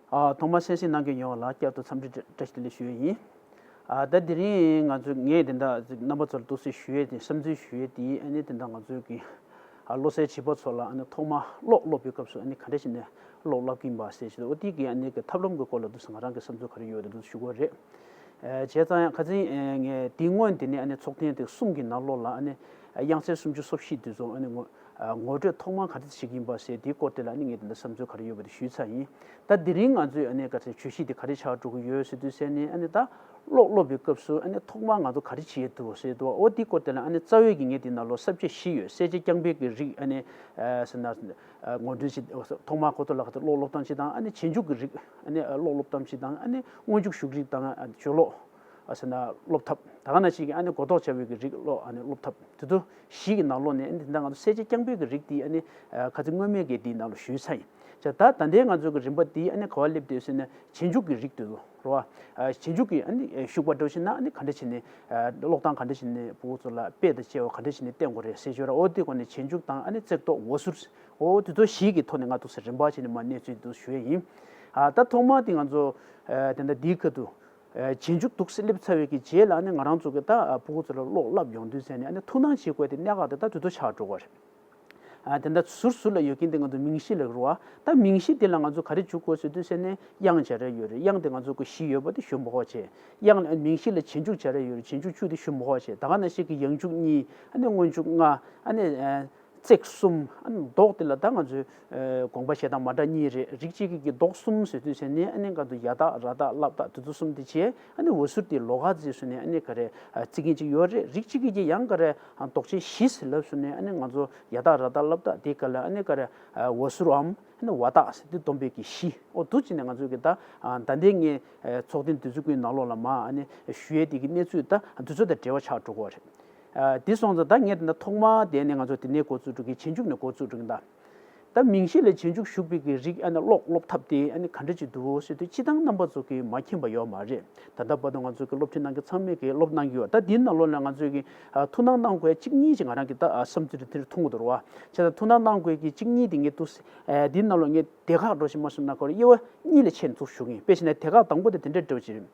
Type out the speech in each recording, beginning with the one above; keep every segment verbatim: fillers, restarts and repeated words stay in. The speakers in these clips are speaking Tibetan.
ཨ། ཐོག་མར་གསན་གཟིགས་གནང་མཁན་ཡོངས་ལ་བསྐྱར་དུ་འཚམས་འདྲི་བཀྲ་ཤིས་བདེ་ལེགས་ཞུ་ཡས་ཡིན། ཨ། ད་དེ་རིང་ང་ཚོས་ངས་དེ་འདྲ་རྣམ་པ་ཚོར་ཏོག་ཙམ་ཞུ་ཡས་དེ་བསམ་ཚུལ་ཞུ་ཡས་དེ་ཨ་ནི་དེ་འདྲ་ང་ཚོའི་གི་ཨ་བློ་གསལ་བྱིས་པ་ཚོ་ལ་ཨ་ནི་ཐོག་མར་ཀློག་སློབ་པའི་སྐབས་སུ་ཨ་ནི་ག་འདྲ་བྱས་ནས་ཀློག་བསླབ་ཀྱི་ཡིན་པ་ཟེར་བྱས། འོ་དེ་གི་ཨ་ནི་གི་ཐབས་ལམ་གི་སྐོར་ལ་ཏོག་ཙམ་ང་རང་གི་བསམ་ཚུལ་ག་རེ་ཡོད་རེད་འདུག་ཞུ་དགོས་རེད། ཨ། བྱས་ཙང་ཡང་ཁ་སང་ཨ་ངས་དེ་སྔོན་དེ་ནས་ཨ་ནི་ཚོགས་ཐེངས་དེ་གསུམ་གྱི་ནང་ལོགས་ལ་ཨ་ནི་དབྱངས་གསལ་སུམ་ཅུ་སོ་བཞི་དེ་ཚོ་ཨ་ནི་ངོ་ཨ་ངོ་སྤྲོད་ཐོག་མར་ག་འདྲ་བྱེད་ཀྱི་ཡིན་པ་ཟེར་དེའི་སྐོར་དེ་ལ་ཨ་ནི་ངས་དེ་འདྲ་བསམ་ཚུལ་ག་རེ་ཡོད་པ་དེ་ཞུས་ཚར་ཡིན། ད་དེ་རིང་ང་ཚོས་ཨ་ནི་ག་ཚོད་བརྗོད་གཞི་དེ་ག་རེ་ཆགས་འགྲོ་གི་ཡོད་ཟེར་དུས་ཟེར་ནས་ཨ་ནི་ད་ཀློག་སློབ་པའི་སྐབས་སུ་ཨ་ནི་ཐོག་མར་ང་ཚོ་ག་རེ་བྱེད་ཡས་འདུག་ཟེར་འདུག་འོ་དེའི་སྐོར་དེ་ལ་ཨ་ནི་རྩ་བའི་གི་ངས་དེའི་ནང་ལོགས་ས་བཅད་བཞི་ཡོད། གསལ་བྱེད་རྐྱང་པའི་གི་རིགས་ཨ་ནི་ཨ་ཟེར་ན་ཨ་ངོ་སྤྲོད་བྱེད་ཐོག་མར་ཁོ་ཚོ་ལ་ག་ཚོད་ཀློག་སློབ་སྟངས་ཅིག་དང་ཨ་ནི་རྗེས་འཇུག་གི་རིགས་ཨ་ནི་ཀློག་སློབ་སྟངས་ཅིག་དང་ཨ་ནི་སྔོན་འཇུག་ཞུགས་རིགས་དང་བརྗོད་ཀློག་ཨ་ཟེར་ན་སློབ་ཐབས། ད་ག་ནང་བཞིན་གྱི་ཨ་ནི་གོ་རྟོགས་འཆར་བའི་གི་རིགས་ཀློག་ཨ་ནི་སློབ་ཐབས་དེ་ཚོ་བཞི་གི་ནང་ལོགས་ནས་ཨ་ནི་དེ་འདྲ་ང་ཚོ་གསལ་བྱེད་རྐྱང་པའི་གི་རིགས་དེ་ཨ་ནི་ཨ་ཁ་ཚིག་སྔོན་མའི་གི་དེའི་ནང་ལ་ཞུས་ཚར་ཡིན། ད་ད་ལྟའི་ང་ཚོའི་གི་རིམ་པ་དེ་ཨ་ནི་ག་པར་སླེབས་འདུག་ཟེར་ན་རྗེས་འཇུག་གི་རིགས་དེ་ཚོ་རེད་བ། ཨ་རྗེས་འཇུག་གི་ཨ་ནི་ཞུགས་པ་འདྲ་བོ་ཞིག་ན་ཨ་ནི་ག་འདྲ་བྱས་ནས་ཨ་ཀློག་སྟངས་ག་འདྲ་བྱས་ནས་ཕྲུ་གུ་ཚོ་ལ་དཔེ་དང་བཅས་པ་ག་འདྲ་བྱས་ནས་བསྟན་དགོས་རེད་ཟེར་ཞོར་འོ་དེ་སྒོ་ནས་རྗེས་འཇུག་དང་ཨ་ནི་བརྩེགས་འདོགས་འོ་ཟུར་འོ་དེ་ཚོ་བཞི་གི་ཐོག་ནས་ང་ཏོག་ཙམ་རིམ་པ་བྱས་ནས་མར་གནས་ཚུལ་དེ་ཚོ་ཞུ་ཡས་ཡིན། ཨ་ད་ཐོག་མར་དེ་ང་ཚོ་ཨ་དེ་འདྲ་འདིའི་ཁ་ཐུག་ཨ་རྗེས་འཇུག་འདུག་སེ་སླེབས་ཚར་བའི་གི་རྗེས་ལ་ཨ་ནི་ང་རང་ཚོ་གི་ད་ཕྲུ་གུ་ཚོ་ལ་ཀློག་བསླབ་ཡོང་དུས་ཟེར་ནས་ཨ་ནི་ཐུགས་སྣང་བྱེད་དགོས་དེ་གནད་འགག་དེ་ད་དུས་ཚོད་ཆགས་འགྲོ་གི་རེད། ཨ་དེ་འདྲ་ཟུར་ཟུར་ལ་ཡོད་མཁན་དེ་ང་ཚོ་མིང་གཞི་ལབ་རེད་བ། ད་མིང་གཞི་དེ་ལ་ང་ཚོ་ག་རེ་འཇུག་དགོས་ཟེར་དུས་ཟེར་ནས་དབྱངས་བྱ་ར་ཡོད་རེད། དབྱངས་དེ་ང་ཚོ་གི་བཞི་ཡོད་པ་དེ་ཞུ་མི་དགོས་བྱས། དབྱངས་ལ་མིང་གཞི་ལ་རྗེས་འཇུག་བྱ་ར་ཡོད་རེད། རྗེས་འཇུག་བཅུ་དེ་ཞུ་མི་དགོས་བྱས། ད་ག་ནང་བཞིན་གི་ཡང་འཇུག་གཉིས་ཨ་ནི་སྔོན་འཇུག་ལྔ་ཨ་ནི་ཨ་བརྩེགས་གསུམ་ཨ་ནི་འདོགས་དེ་ལ་ད་ང་ཚོའི་ཨ་དགོངས་པ་བཞེས་སྟངས་མ་འདྲ་གཉིས་རེད། རིགས་གཅིག་གི་གི་འདོགས་གསུམ་ཟེར་དུས་ཟེར་ནས་ཨ་ནི་ང་ཚོ་ཡ་བཏགས་ར་བཏགས་ལ་བཏགས་དེ་ཚོ་གསུམ་དེ་བྱས། ཨ་ནི་འོ་ཟུར་དེ་ལོགས་ཀ་རྩིས་སུ་ནས་ཨ་ནི་ག་རེ་ཨ་རྩི་མཁན་ཅིག་ཡོད་རེད། རིགས་གཅིག་གི་གི་ཡང་ག་རེ་ཨ་འདོགས་ཆེན་བཞི་ཟེར་ལབ་སུ་ནས་ཨ་ནི་ང་ཚོ་ཡ་བཏགས་ར་བཏགས་ལ་བཏགས་དེ་ག་ལ་ཨ་ནི་ག་རེ་ཨ་འོ་ཟུར་འམ་ཨ་ནི་བ་བཏགས་ཟེར་དུས་སྡོམ་པའི་གི་བཞི་འོ་འདུག་ཅིག་ནས་ང་ཚོ་གི་ད་ཨ་ད་ལྟའི་ངའི་ཨ་ཚོགས་ཐེངས་དེ་ཚོ་གི་ནང་ལོགས་ལ་མ་ཨ་ནི་ཞུ་ཡས་དེ་གི་གནས་ཚུལ་ད་དུས་ཚོད་དང་འབྲེལ་བ་ཆགས་འགྲོ་གི་རེད། ཨ་དེ་སོང་ཙང་ད་ངས་དེ་འདྲ་ཐོག་མར་དེ་ནས་ང་ཚོ་དེ་ནས་འགོ་བཙུགས་འགྲོ་གི་རྗེས་འཇུག་ནས་འགོ་བཙུགས་འགྲོ་གི་ད། ད་མིང་གཞི་ལ་རྗེས་འཇུག་ཞུགས་པའི་གི་རིགས་ཨ་ནི་ཀློག་སློབ་ཐབས་དེ་ཨ་ནི་ག་འདྲ་ཅིག་འདུག་ཟེར་དུས་སྤྱིར་བཏང་རྣམ་པ་ཚོ་གིས་མ་མཁྱེན་པ་ཡོད་མ་རེད། ད་ལྟ་བར་དུ་ང་ཚོ་གི་སློབ་ཁྲིད་གནང་མཁན་ཚང་མས་གི་སློབ་གནང་གི་ཡོད། ད་འདིའི་ནང་ལོགས་ལ་ང་ཚོས་གི་ཨ་ཐུགས་སྣང་གནང་དགོས་གཅིག་གཉིས་ཅིག་ང་རང་གི་ད་ཨ་བསམ་ཚུལ་དེ་འདིར་ཐོན་གི་འདུག་རེད་བ། བྱས་ཙང་ཐུགས་སྣང་གནང་དགོས་གི་གཅིག་གཉིས་དེ་ངས་འདུག་ཨ་འདིའི་ནང་ལོགས་ངས་སྡེ་ཁག་འགྲོ་ཞིག་མ་བཟུང་ན་ཁོ་ར་དབྱེ་བ་གཉིས་ལ་ཕྱེ་ནས་ཚུར་ཞུ་གི་ཡིན། དཔེ་བྱས་ན་སྡེ་ཁག་དང་པོ་དེ་དེ་འདྲ་འདྲ་བོ་ཅིག་རེད།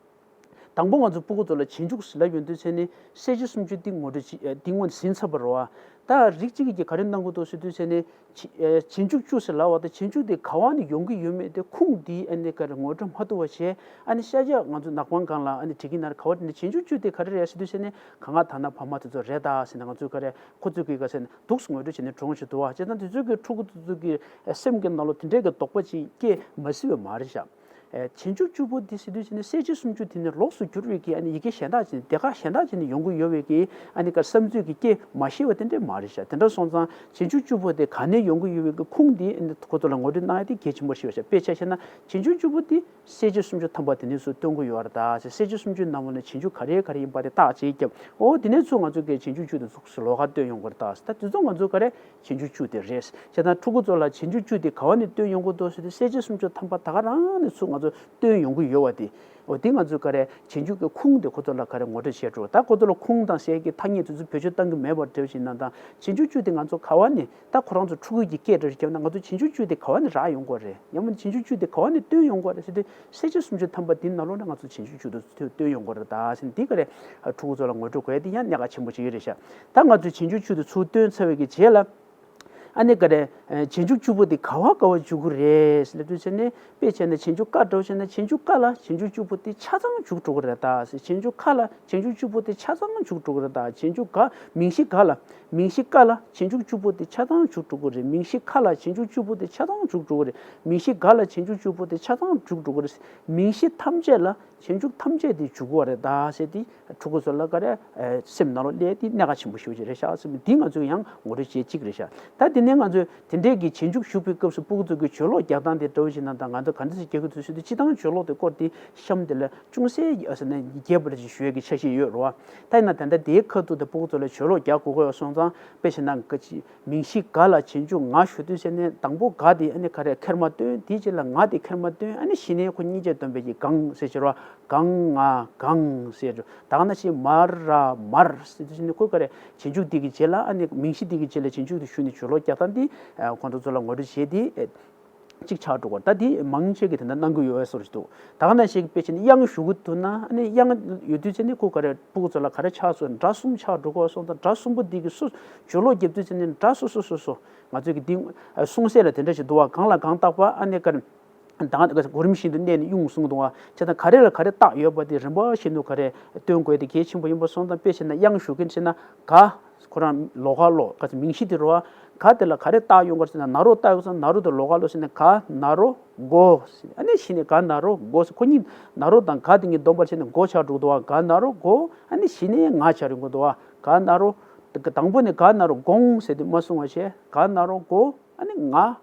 དང་པོ་ང་ཚོ་སྤུ་གུ་ཚོ་ལ་རྗེས་འཇུག་ཟེར་ལབ་ཡོང་དུས་ཚེ་ནི་གསལ་བྱེད་སུམ་ཅུ་འདི་ངོ་སྤྲོད་བྱེད་ཨ་འདི་སྔོན་ཟིན་ཚར་བ་རེད་བ། ད་རིགས་གཅིག་གིས་ག་རེ་གནང་གི་འདུག་ཟེར་དུས་ཚེ་ནི་རྗེས་ཨ་རྗེས་འཇུག་བཅུ་ཟེར་ལབ་པ་དང་རྗེས་འཇུག་དེ་ག་བ་ནས་ཡོང་གི་ཡོད་མེད་དེ་ཁུངས་འདི་ཨ་ནི་ག་རེ་ངོ་སྤྲོད་མ་ཐུབ་པ་བྱས། ཨ་ནི་ཤ་རྒྱགས་ང་ཚོ་ནག་པང་སྒང་ལ་ཨ་ནི་བྲིས་ཀྱི་ན་རེ་ག་བ་དེ་ནི་རྗེས་འཇུག་བཅུ་དེ་ག་རེ་རེད་ཟེར་དུས་ཚེ་ནི་ག་ང་ད་ན་ཕ་མ་དེ་ཚོ་རེད་ད་ཟེར་ནས་ང་ཚོས་ག་རེ་ཁོ་ཚོས་གི་ག་ཟེར་ནས་འདུག་སེ་ངོ་སྤྲོད་བྱས་ནས་གྲོངས་བཞིན་འདུག་བ། བྱས་ཙང་དེ་ཚོས་གི་ཕྲུ་གུ་དེ་ཚོ་གི་སེམས་ཀྱི་ནང་ལོགས་དེ་འདྲའི་གི་དོགས་པ་ཅིག་སྐྱེ་མ་སྲིད་པ་མ་རེད་ཤག་ཨེ་རྗེས་འཇུག་བཅུ་པོ་འདི་ཟེར་དུས་ཙམ་ནས་གསལ་བྱེད་སུམ་ཅུ་དེ་ནི་ལོགས་སུ་བསྒྱུར་བའི་གི་ཨ་ནི་ཡི་གེ་གཞན་དག་ཅིག་ནས་སྡེ་ཁག་གཞན་དག་ཅིག་ནས་ཡོང་གི་ཡོད་པའི་གི་ཨ་ནི་ག་བསམ་ཚུལ་གྱི་སྐྱེ་མ་ཤེས་པ་དེ་འདྲས་མ་རེད་ཤག་དེ་འདྲ་སོང་ཙང་རྗེས་འཇུག་བཅུ་པོ་དེ་ག་ནས་ཡོང་གི་ཡོད་པའི་གི་ཁུངས་དེ་ཨ་ནི་ཁོ་ཚོ་ལ་ངོ་སྤྲོད་གནང་ཡ་དེ་གལ་ཆེན་པོ་ཞིག་རེད་ཤག་དཔེ་ཆ་བཤད་ན་རྗེས་འཇུག་བཅུ་པོ་དེ་གསལ་བྱེད་སུམ་ཅུ་ཐམ་པ་དེ་ནས་སུ་སྟོན་གི་ཡོད་རེད་ད་ཟེར། གསལ་བྱེད་སུམ་ཅུ་ནང་ལོགས་ནས་རྗེས་འཇུག་ག་རེ་ག་རེ་ཡིན་པ་དེ་བརྟག་དཔྱད་བརྒྱབ། འོ་དེ་ནས་ཚུར་ང་ཚོ་གི་རྗེས་འཇུག་བཅུ་དེ་ཚུར་ལོགས་ཀ་སྟོན་ཡོང་གི་རེད་ད་ཟེར། ད་དེ་ཚོ་ང་ཚོ་ག་རེ། རྗེས་འཇུག་བཅུ་དེ་རེད། བྱས་ཙང་ཕྲུ་གུ་ཚོ་ལ་རྗེས་འཇུག་བཅུ་དེ་ག་བ་ནས་བཏོན་ཡོང་གི་འདུག་ཟེར་དུས་གསལ་བྱེད་སུམ་ཅུ་ཐམ་པ་ད་ག་རང་ནས་ཚུར་ང་ཚོ་བཏོན་ཡོང་གི་ཡོད་པ་དེ། འོ་དེ་ང་ཚོས་ག་རེ་རྗེས་འཇུག་གི་ཁུངས་དེ་ཁོ་ཚོ་ལ་ག་རེ་ངོ་སྤྲོད་བྱས་འགྲོ། ད་ཁོ་ཚོ་ལ་ཁུངས་དང་ཟེར་གྱི་ཐ་སྙད་དེ་ཚོ་བེད་སྤྱོད་གཏང་གི་མེད་པ་འདྲ་བཞིན་ན་དང་རྗེས་འཇུག་བཅུ་དེ་ང་ཚོ་ག་བ་ནས་ད་ཁོ་རང་ཚོ་ཕྲུ་གུ་གི་སྐད་འདྲ་ཞིག་བརྒྱབ་ན་ང་ཚོ་རྗེས་འཇུག་བཅུ་དེ་ག་བ་ནས་རག་ཡོང་གི་རེད། ཡང་མིན་རྗེས་འཇུག་བཅུ་དེ་ག་བ་ནས་བཏོན་ཡོང་གི་རེད་ཟེར་དུས་གསལ་བྱེད་སུམ་ཅུ་ཐམ་པ་དེའི་ནང་ལོགས་ནས་ང་ཚོ་རྗེས་འཇུག་བཅུ་དེ་ཚུར་བཏོན་ཡོང་གི་རེད་ད་ཟེར་འདི་ག་རེ་ཕྲུ་གུ་ཚོ་ལ་ངོ་སྤྲོད་དགོས་ཡ་དེ་ཡང་གནད་འགག་ཆེན་པོ་ཞིག་རེད་ཤག་ད་ང་ཚོས་རྗེས་འཇུག་བཅུ་དེ་ཚུར་བཏོན་ཚར་བའི་གི་རྗེས་ལ། ཨ་ནི་ག་རེ། རྗེས་འཇུག་བཅུ་པོ་དེ་ག་བ་ག་བ་འཇུག་གི་རེད་ཟེར་ལབ་དུས་ཚེ་ནི་དཔེ་བྱས་ན་རྗེས་འཇུག་ཀ་འདྲ་བོ་བྱས་ན་རྗེས་འཇུག་ཀ་ལ་རྗེས་འཇུག་བཅུ་པོ་དེ་ཆ་ཚང་འཇུག་འགྲོ་གི་རེད་ད་ཟེར། རྗེས་འཇུག་ཁ་ལ་རྗེས་འཇུག་བཅུ་པོ་དེ་ཆ་ཚང་འཇུག་འགྲོ་གི་རེད་ད། རྗེས་འཇུག་ག་མིང་གཞི་ག་ལ་མིང་གཞི་ཀ་ལ་རྗེས་འཇུག་བཅུ་པོ་དེ་ཆ་ཚང་འཇུག་འགྲོ་གི་རེད། མིང་གཞི་ཁ་ལ་རྗེས་འཇུག་བཅུ་པོ་དེ་ཆ་ཚང་འཇུག་འགྲོ་གི་རེད། མིང་གཞི་ག་ལ་རྗེས་འཇུག་བཅུ་པོ་དེ་ཆ་ཚང་འཇུག་འགྲོ་གི་རེད། མིང་གཞི་ཐམས་ཅད་ལ་རྗེས་འཇུག་ཐམས་ཅད་དེ་འཇུག་གི་རེད་ད་ཟེར་དེ་ཕྲུ་གུ་ཚོ་ལ་ག་རེ་སེམས་ནང་ལོགས་སླེབས་དེ་གནད་འགག་ཆེན་པོ་ཞེ་པོ་ཅིག་རེད་ཤག་ཟེར་མི་འདི་ང་ཚོས་ཡང་ངོ་སྤྲོད་བྱེད་ཅིག་རེད་ཤག་ད་དེ་ནས་ང་ཚོས་དེ་འདྲས་ཀྱི་རྗེས་འཇུག་ཞུགས་པའི་སྐབས་སུ་ཕྲུ་གུ་ཚོ་གི་བརྗོད་ཀློག་རྒྱག་སྟངས་དེ་འདྲ་བོ་ཞིག་ན་ད་ང་ཚོ་ག་འདྲ་ཞིག་རྒྱག་གི་འདུག་ཟེར་དུས་སྤྱིར་བཏང་བརྗོད་ཀློག་དེ་སྐོར་དེ་གཤམ་དེ་ལ་ཅུང་ཟད་ཟེར་ན་རྒྱས་པ་རེ་ཞིག་ཞུ་ཡས་ཀྱི་འཆར་གཞི་ཡོད་རེད་བ། ད་ཡིན་ན་ད་ལྟ་དེའི་ཁ་ཐུག་དེ་ཕྲུ་གུ་ཚོ་ལ་བརྗོད་ཀློག་རྒྱག་དགོས་ཀྱི་ཡོད་སོང་ཙང་དཔེ་བྱས་ན་ག་ཅི། མིང་གཞི་ག་ལ་རྗེས་འཇུག་ང་ཞུ་དུས་ཟེར་ནས་དང་པོ་ག་དེ་ཨ་ནི་ག་རེ་ཁེར་མ་བཏོན། དེའི་རྗེས་ལ་ང་དེ་ཁེར་མ་བཏོན། ཨ་ནི་གཞི་ནས་ཁོ་གཉིས་ཆ་བཏོན་པའི་གི་གང་ཟེར་ཞོར་བ་གང་ང་གང་ཟེར་འགྲོ། ད་ག་ནང་བཞིན་མ་ར་མར་ཟེར་དུས་ཟེར་ནས་ཁོ་ག་རེ་རྗེས་འཇུག་དེ་གི་རྗེས་ལ་ཨ་ནི་མིང་གཞི་དེ་གི་རྗེས་ལ་རྗེས་འཇུག་དེ་ཞུ་ནས་བརྗོད་ཀློག་རྒྱག་སྟངས་དེ་ཁོང་ཚོ་ཚོ་ལ་ངོ་སྤྲོད་བྱས་ཏེ། གཅིག་ཆགས་འགྲོ་གི་རེད། ད་དེ་མང་ཆེ་གིས་དེ་འདྲ་གནང་གི་ཡོད་བཟོ་འདྲ་ཞིག་འདུག་ད་ག་ནང་བཞིན་དཔེ་བྱས་ན་དབྱངས་ཞུ་གི་འདུག་ན་ཨ་ནི་དབྱངས་ཡོད་དུས་ཚེ་ནི་ཁོ་ག་རེ་སྤུ་གུ་ཚོ་ལ་ག་རེ་ཆགས་སོང་། སྒྲ་གསུམ་ཆགས་འགྲོ་གི་སོང་། ད་སྒྲ་གསུམ་པོ་འདི་གི་སུ་བརྗོད་ལོག་རྒྱབ་དུས་ཚེ་ནི་སྒྲ་སོ་སོ་སོ་སོ་ང་ཚོས་ཀྱི་འདི་གསུང་སྲོལ་ལ་དེ་འདྲ་ཞིག་འདུག་བ། གང་ལ་གང་བཏགས་པ་ཨ་ནི་ག་རེ། ད་གོ་རིམ་བཞིན་དུ་གནས་ནས་དབྱུང་གསུངས་འདུག་བ། བྱས་ཙང་ག་རེ་ལ་ག་རེ་བཏགས་ཡོད་པ་དེ་རིམ་པ་བཞིན་དུ་ག་རེ་སྟོན་དགོས་དེ་གལ་ཆེན་པོ་ཡིན་པ་སོང་ཙང་། དཔེ་བྱས་ན་དབྱངས་ཞུ་མཁན་བྱས་ན་ག་ཁོ་རང་ལོགས་ཀ་ལོགས་ཀ་ཚོ་མིང་གཞི་དེ་རེད་བ། ག་དེ་ལ་ག་རེ་བཏགས་ཡོང་གི་རེད་ཟེར་ན་ན་རོ་བཏགས་ཡོང་ཟེར་ན་ན་རོ་དེ་ལོགས་ཀ་ལོགས་ཟེར་ན་ག་ན་རོ་གོ། ཨ་ནི་གཞི་ནས་ག་ན་རོ་གོ་ཟེར། ཁོ་གཉིས་ན་རོ་དང་ག་དེ་གཉིས་བསྡོམས་པ་བྱས་ནས་གོ་ཆགས་འགྲོ་གི་འདུག་བ། ག་ན་རོ་གོ། ཨ་ནི་གཞི་ནས་ང་ཆགས་ཡོང་གི་འདུག་བ། ག་ན་རོ། དང་པོ་ནས་ག་ན་རོ་དགོངས་ཟེར་དུས་མ་གསུང་བ་བྱས། ག་ན་རོ་གོ། ཨ་ནི་ང་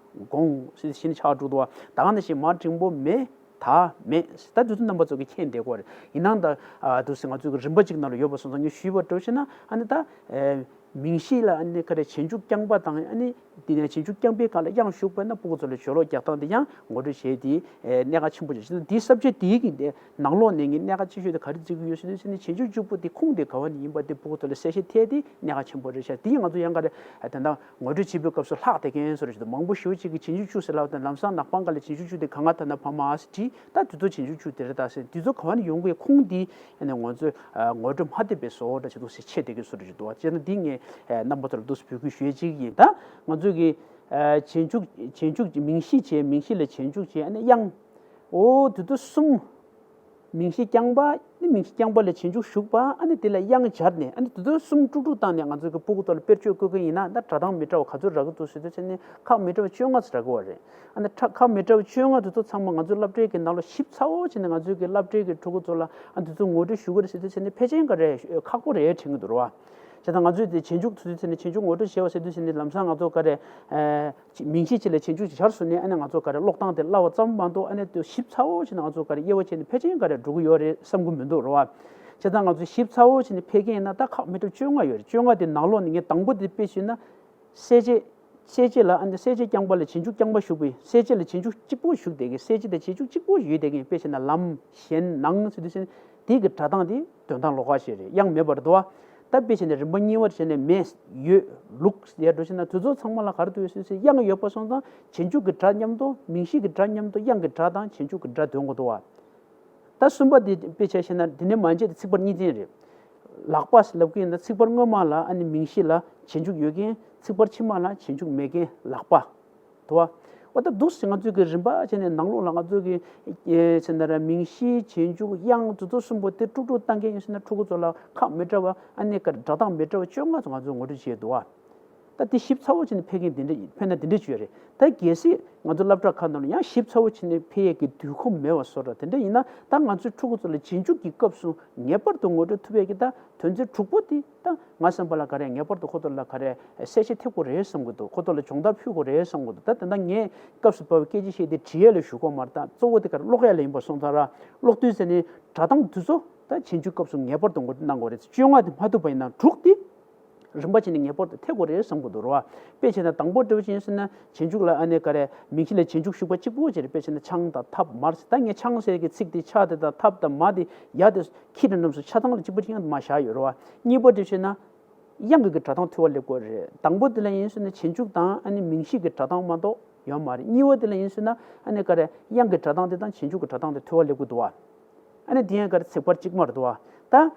དགོངས་ཟེར་དུས་གཞི་ནས་ཆགས་འགྲོ་གི་འདུག་བ། ད་ག་ནང་བཞིན་མ་འགྲེང་བུ་མེ་ད་མེད། ད་དེ་ཚོ་རྣམ་པ་ཚོ་གིས་མཁྱེན་བསྡད་དགོས་རེད། ཡིན་ནའང་ད་ཨ་འདུག་སེ་ང་ཚོའི་གི་རིམ་པ་གཅིག་ནང་ལ་ཡོད་པ་སོང་ཙང་ངས་ཞུས་པ་འདྲ་བྱས་ན་ཨ་ནི་ད་ཨེ་མིང་གཞི་ལ་ཨ་ནི་ག་རེ་རྗེས་འཇུག་རྐྱང་པ་དང་ཨ་ནི་དེ་ནས་རྗེས་འཇུག་རྐྱང་པའི་སྒང་ལ་དབྱངས་ཞུགས་པ་ན་སྤུ་གུ་ཚོ་ལ་བརྗོད་ལོག་རྒྱག་སྟངས་དེ་ཡང་ངོ་སྤྲོད་བྱས་ཏེ་ཨེ་གནད་འགག་ཆེན་པོ་ཆགས། འདིའི་ས་བཅད་དེའི་གི་ནང་ལོགས་ནས་ངས་གནད་འགག་ཆེ་ཤོས་དེ་ག་རེ་བརྩི་གི་ཡོད་ཟེར་དུས་ཟེར་ན་རྗེས་འཇུག་གཅིག་པུ་དེ་ཁུངས་དེ་ག་བ་ནས་ཡིན་པ་དེ་སྤུ་གུ་ཚོ་ལ་གསལ་བཤད་ཐེབས་ཏེ་གནད་འགག་ཆེན་པོ་རེད་ཤག་དེ་ཡིས་ང་ཚོ་ཡང་ག་རེ་ཨ་དེ་འདྲ་ངོ་སྤྲོད་བྱེད་པའི་སྐབས་སུ་ལྷག་བསྡད་མཁན་བཟོ་འདྲ་ཞིག་འདུག་མང་པོ་ཞེ་པོ་ཅིག་གིས་རྗེས་འཇུག་གཅིག་ཟེར་ལབ་དང་ལམ་སང་ནག་པང་སྒང་ལ་རྗེས་འཇུག་གཅིག་དེ་ག་ང་ཐ་ན་ཕ་མ་ཨ་ཟེར་བྲིས། ད་དེ་ཚོ་རྗེས་འཇུག་གཅིག་དེ་རེད་ད་ཟེར། དེ་ཚོ་ག་བ་ནས་ཡོང་གི་ཁུངས་དེ་ཨ་ནི་ང་ཚོས་ཨ་ངོ་སྤྲོད་མ་ཐེབས་པའི་བཟོ་འདྲ་ཞིག་འདུག་ཟེར་ཆེ་བསྡད་ཀྱི་བཟོ་འདྲ་ཞིག་འདུག་བ། བྱས་ན་འདི་ངས་ཨ་རྣམ་པ་ཚོ་ལ་འདུག་སེ་འབོད་སྐུལ་ཞུ་ཡས་གཅིག་ཡིན། ད་ང་ཚོས་ཀྱི་ཨ་རྗེས་འཇུག་རྗེས་འཇུག་མིང་གཞི་བྱས། མིང་གཞི་ལ་རྗེས་འཇུག་བྱས། ཨ་ནི་དབྱངས། འོ་དེ་ཚོ་གསུམ། མིང་གཞི་རྐྱང་པ་ནི་མིང་གཞི་རྐྱང་པ་ལ་རྗེས་འཇུག་ཞུགས་པ། ཨ་ནི་དེ་ལ་དབྱངས་སྦྱར་ནས་ཨ་ནི་དེ་ཚོ་གསུམ་དཀྲུག་དཀྲུག་བཏང་ནས་ང་ཚོ་གི་སྤུ་གུ་ཚོ་ལ་དཔེར་བརྗོད་བཀོད་ཀྱི་ཡིན་ན། ད་སྒྲ་གདངས་མི་འདྲ་བ་ག་ཚོད་རག་གི་འདུག་ཟེར་དུས་ཚེ་ནི་ཁག་མི་འདྲ་བ་བཅོ་ལྔ་ཙམ་རག་གི་ཡོད་རེད། ཨ་ནི་ཁག་མི་འདྲ་བ་བཅོ་ལྔ་དེ་ཚོ་ཚང་མ་ང་ཚོའི་སློབ་གྲྭའི་གི་ནང་ལ་ཞིབ་ཚགས་པོ་བྱས་ནས་ང་ཚོའི་གི་སློབ་གྲྭའི་གི་ཕྲུ་གུ་ཚོ་ལ་ཨ་དེ་ཚོ་ངོ་སྤྲོད་ཞུ་གི་རེད་ཟེར་དུས་ཚེ་ནི་ཕལ་ཆེར་ག་རེ་ཁག་པོ་རེད་དྲན་གྱི་འདུག་རེད་བ། བྱས་ཙང་ང་ཚོས་དེ་རྗེས་འཇུག་དེ་ཚོ་ཚེ་ནི་རྗེས་འཇུག་ངོ་སྤྲོད་བྱས་པ་ཟེར་དུས་ཚེ་ནི་ལམ་སང་ང་ཚོ་ག་རེ་ཨ་མིང་གཞི་གཅིག་ལ་རྗེས་འཇུག་སྦྱར་སོང་ནས་ཨ་ནི་ང་ཚོ་ག་རེ་ཀློག་སྟངས་དེ་བསླབ་པ་ཙམ་མ་གཏོགས་ཨ་ནི་དེ་ཞིབ་ཚགས་པོ་བྱས་ནས་ང་ཚོ་ག་རེ་དབྱེ་བ་ཕྱེ་ནས་ཕལ་ཆེར་ག་རེ་འགྲོ་གི་ཡོད་རེད་བསམ་གྱི་མི་འདུག་རེད་བ། བྱས་ཙང་ང་ཚོས་ཞིབ་ཚགས་པོ་བྱས་ནས་ཕེབས་མཁན་ཡིན་ན་ད་ཁག་མི་འདྲ་བཅོ་ལྔ་ཡོད་རེད། བཅོ་ལྔ་དེ་ནང་ལོགས་ནས་ངས་དང་པོ་དེ་དཔེ་བྱས་ན། གསལ་བྱེད། གསལ་བྱེད་ལ་ཨ་ནི་གསལ་བྱེད་རྐྱང་པ་ལ་རྗེས་འཇུག་རྐྱང་པ་ཞུགས་པའི། གསལ་བྱེད་ལ་རྗེས་འཇུག་གཅིག་པོ་ཞུགས་བསྡད་མཁན། གསལ་བྱེད་དང་རྗེས་འཇུག་གཅིག་པོ་ཡོད་བསྡད་མཁན། དཔེ་བྱས་ན་ལམ། གཞན། ནང་ཟེར་དུས་ཙམ་དེའི་གི་སྒྲ་གདངས་དེ་འདོན་སྟངས་ལོགས་ཀ་ཞིག་རེད། དབྱངས་མེད་པ་རེད་འདུག་བ། ད་དཔེ་བྱས་ན་རིམ་པ་གཉིས་པར་བྱས་ནས་མེད། ཡོད། ལུག་ཟེར་འགྲོ་བྱས་ན་དེ་ཚོ་ཚང་མ་ལ་ག་རེ་འདུག་ཟེར་ཚེ་དབྱངས་ཡོད་པ་སོང་ཙང་རྗེས་འཇུག་གི་སྒྲ་མཉམ་དུ། མིང་གཞི་གི་སྒྲ་མཉམ་དུ་དབྱངས་ཀྱི་སྒྲ་དང་རྗེས་འཇུག་གི་སྒྲ་འདོན་དགོས་འདུག་བ། ད་གསུམ་པ་དེ་དཔེ་ཆ་བཞག་ན་དེ་ནས་མ་བྱས་ཏེ་ཚིག་ཕར་གཉིས་ལྡན་རེད། ལག་པ་ཟེར་ལབ་ཀྱི་ཡིན་ན་ཚིག་ཕར་སྔོན་མ་ལ་ཨ་ནི་མིང་གཞི་ལ་རྗེས་འཇུག་ཡོད་མཁན། ཚིག་ཕར་ཕྱི་མ་ལ་རྗེས་འཇུག་མེད་མཁན། ལག་པ། དུ་བ། འོ་ད་འདུག་སེ་ང་ཚོས་ཀྱི་རིམ་པ་བྱས་ནས་ནང་ལོགས་ལ་ང་ཚོས་ཀྱི་ཨེ་ཟེར་ན་ར་མིང་གཞི་རྗེས་འཇུག་དབྱངས་དེ་ཚོ་གསུམ་པོ་དེ་དཀྲུག་དཀྲུག་བཏང་མཁན་ཡིན་ཟེར་ན་ཕྲུ་གུ་ཚོ་ལ་ཁག་མི་འདྲ་བ་ཨ་ནི་ག་རེ་སྒྲ་གདངས་མི་འདྲ་བ་བཅོ་ལྔ་ཙམ་ང་ཚོས་ངོ་སྤྲོད་བྱས་འདུག་བ། ད་དེ་ཞིབ་ཚགས་པོ་བྱས་ནས་ཕེབས་མཁན་དེ་འདྲ་ཕེབས་ན་དེ་འདྲ་བྱོས་རེད། ད་གལ་སྲིད་ང་ཚོ་སློབ་གྲྭ་ཁག་ནང་ལ་ཡང་ཞིབ་ཚགས་པོ་བྱས་ནས་ཕེབས་ཡས་ཀྱི་དུས་ཁོམ་མེད་པ་བཟོ་འདྲ་དེ་འདྲ་ཡིན་ན། ད་ང་ཚོའི་ཕྲུ་གུ་ཚོ་ལ་རྗེས་འཇུག་གི་སྐབས་སུ་ངེས་པར་དུ་ངོ་སྤྲོད་ཐུབ་ཡས་ཀྱི་ད་དོན་ཚན་དྲུག་པོ་དེ་ད་ང་བསམ་པ་ལ་ག་རེ་ངེས་པར་དུ་ཁོ་ཚོ་ལ་ག་རེ་གསལ་བཤད་ཐེབས་དགོས་རེད་བསམ་གྱི་འདུག་ཁོ་ཚོ་ལ་སྦྱོང་བརྡར་ཕུལ་དགོས་རེད་བསམ་གྱི་འདུག་ད་དེ་འདྲ་ངས་སྐབས་སུ་བབས་པའི་སྐད་ཆ་བཤད་དེ་འབྲི་ཡས་ལ་ཞུ་གི་མ་རེད། ད་གཙོ་བོ་དེ་ག་རེ་ཀློག་ཡས་ལ་ཡིན་པ་སོང་ཙང་ར། ཀློག་དུས་ཟེར་ནས་སྒྲ་གདངས་དེ་ཚོ་ད་རྗེས་འཇུག་སྐབས་སུ་ངེས་པར་དུ་ངོ་སྤྲོད་གནང་དགོས་རེད། བཅོ་ལྔ་དེ་མ་ཐུབ་པ་ཡིན་ན་དྲུག་དེ། རིམ་པ་བྱས་ནས་ངེས་པར་དུ་ཐེབས་དགོས་རེད་བསམ་གྱི་འདུག་རེད་བ། དཔེ་བྱས་ན་དང་པོ་འདྲ་བོ་ཅིག་ཡིན་ཟེར་ན་རྗེས་འཇུག་ལ་ཨ་ནི་ག་རེ་མིང་གཞི་ལ་རྗེས་འཇུག་ཞུགས་པ་གཅིག་པོ་ཅིག་རེད། དཔེ་བྱས་ན་ཆང་དང་ཐབ་མར་ཟེར། ད་ངས་ཆང་ཟེར་གྱི་ཚིག་དེ་ཆ་དེ་དང་ཐབ་དང་མར་དེ་ཡ་དེ་ཁྱི་དང་རྣམས་སུ་ཆ་ཚང་ལ་གཅིག་པ་གཅིག་རྐྱང་དུ་མར་བཞག་ཡོད་རེད་བ། གཉིས་པ་འདྲ་བོ་ཅིག་ཡིན་ན་དབྱངས་ཀྱི་གི་སྒྲ་གདངས་མཐུད་པ་སླེབས་དགོས་རེད། དང་པོ་དེ་ལ་ཡིན་ཟེར་ན་རྗེས་འཇུག་དང་ཨ་ནི་མིང་གཞི་གི་སྒྲ་གདངས་མ་གཏོགས་ཡོད་མ་རེད། གཉིས་པ་དེ་ལ་ཡིན་ཟེར་ན་ཨ་ནི་ག་རེ་དབྱངས་ཀྱི་སྒྲ་གདངས་དེ་དང་རྗེས་འཇུག་གི་སྒྲ་གདངས་དེ་མཐུད་པ་སླེབས་དགོས་འདུག་བ། ཨ་ནི་དེ་ཡང་ག་རེ་ཚིག་ཕར་གཅིག་མ་རེད་འདུག་བ། ད་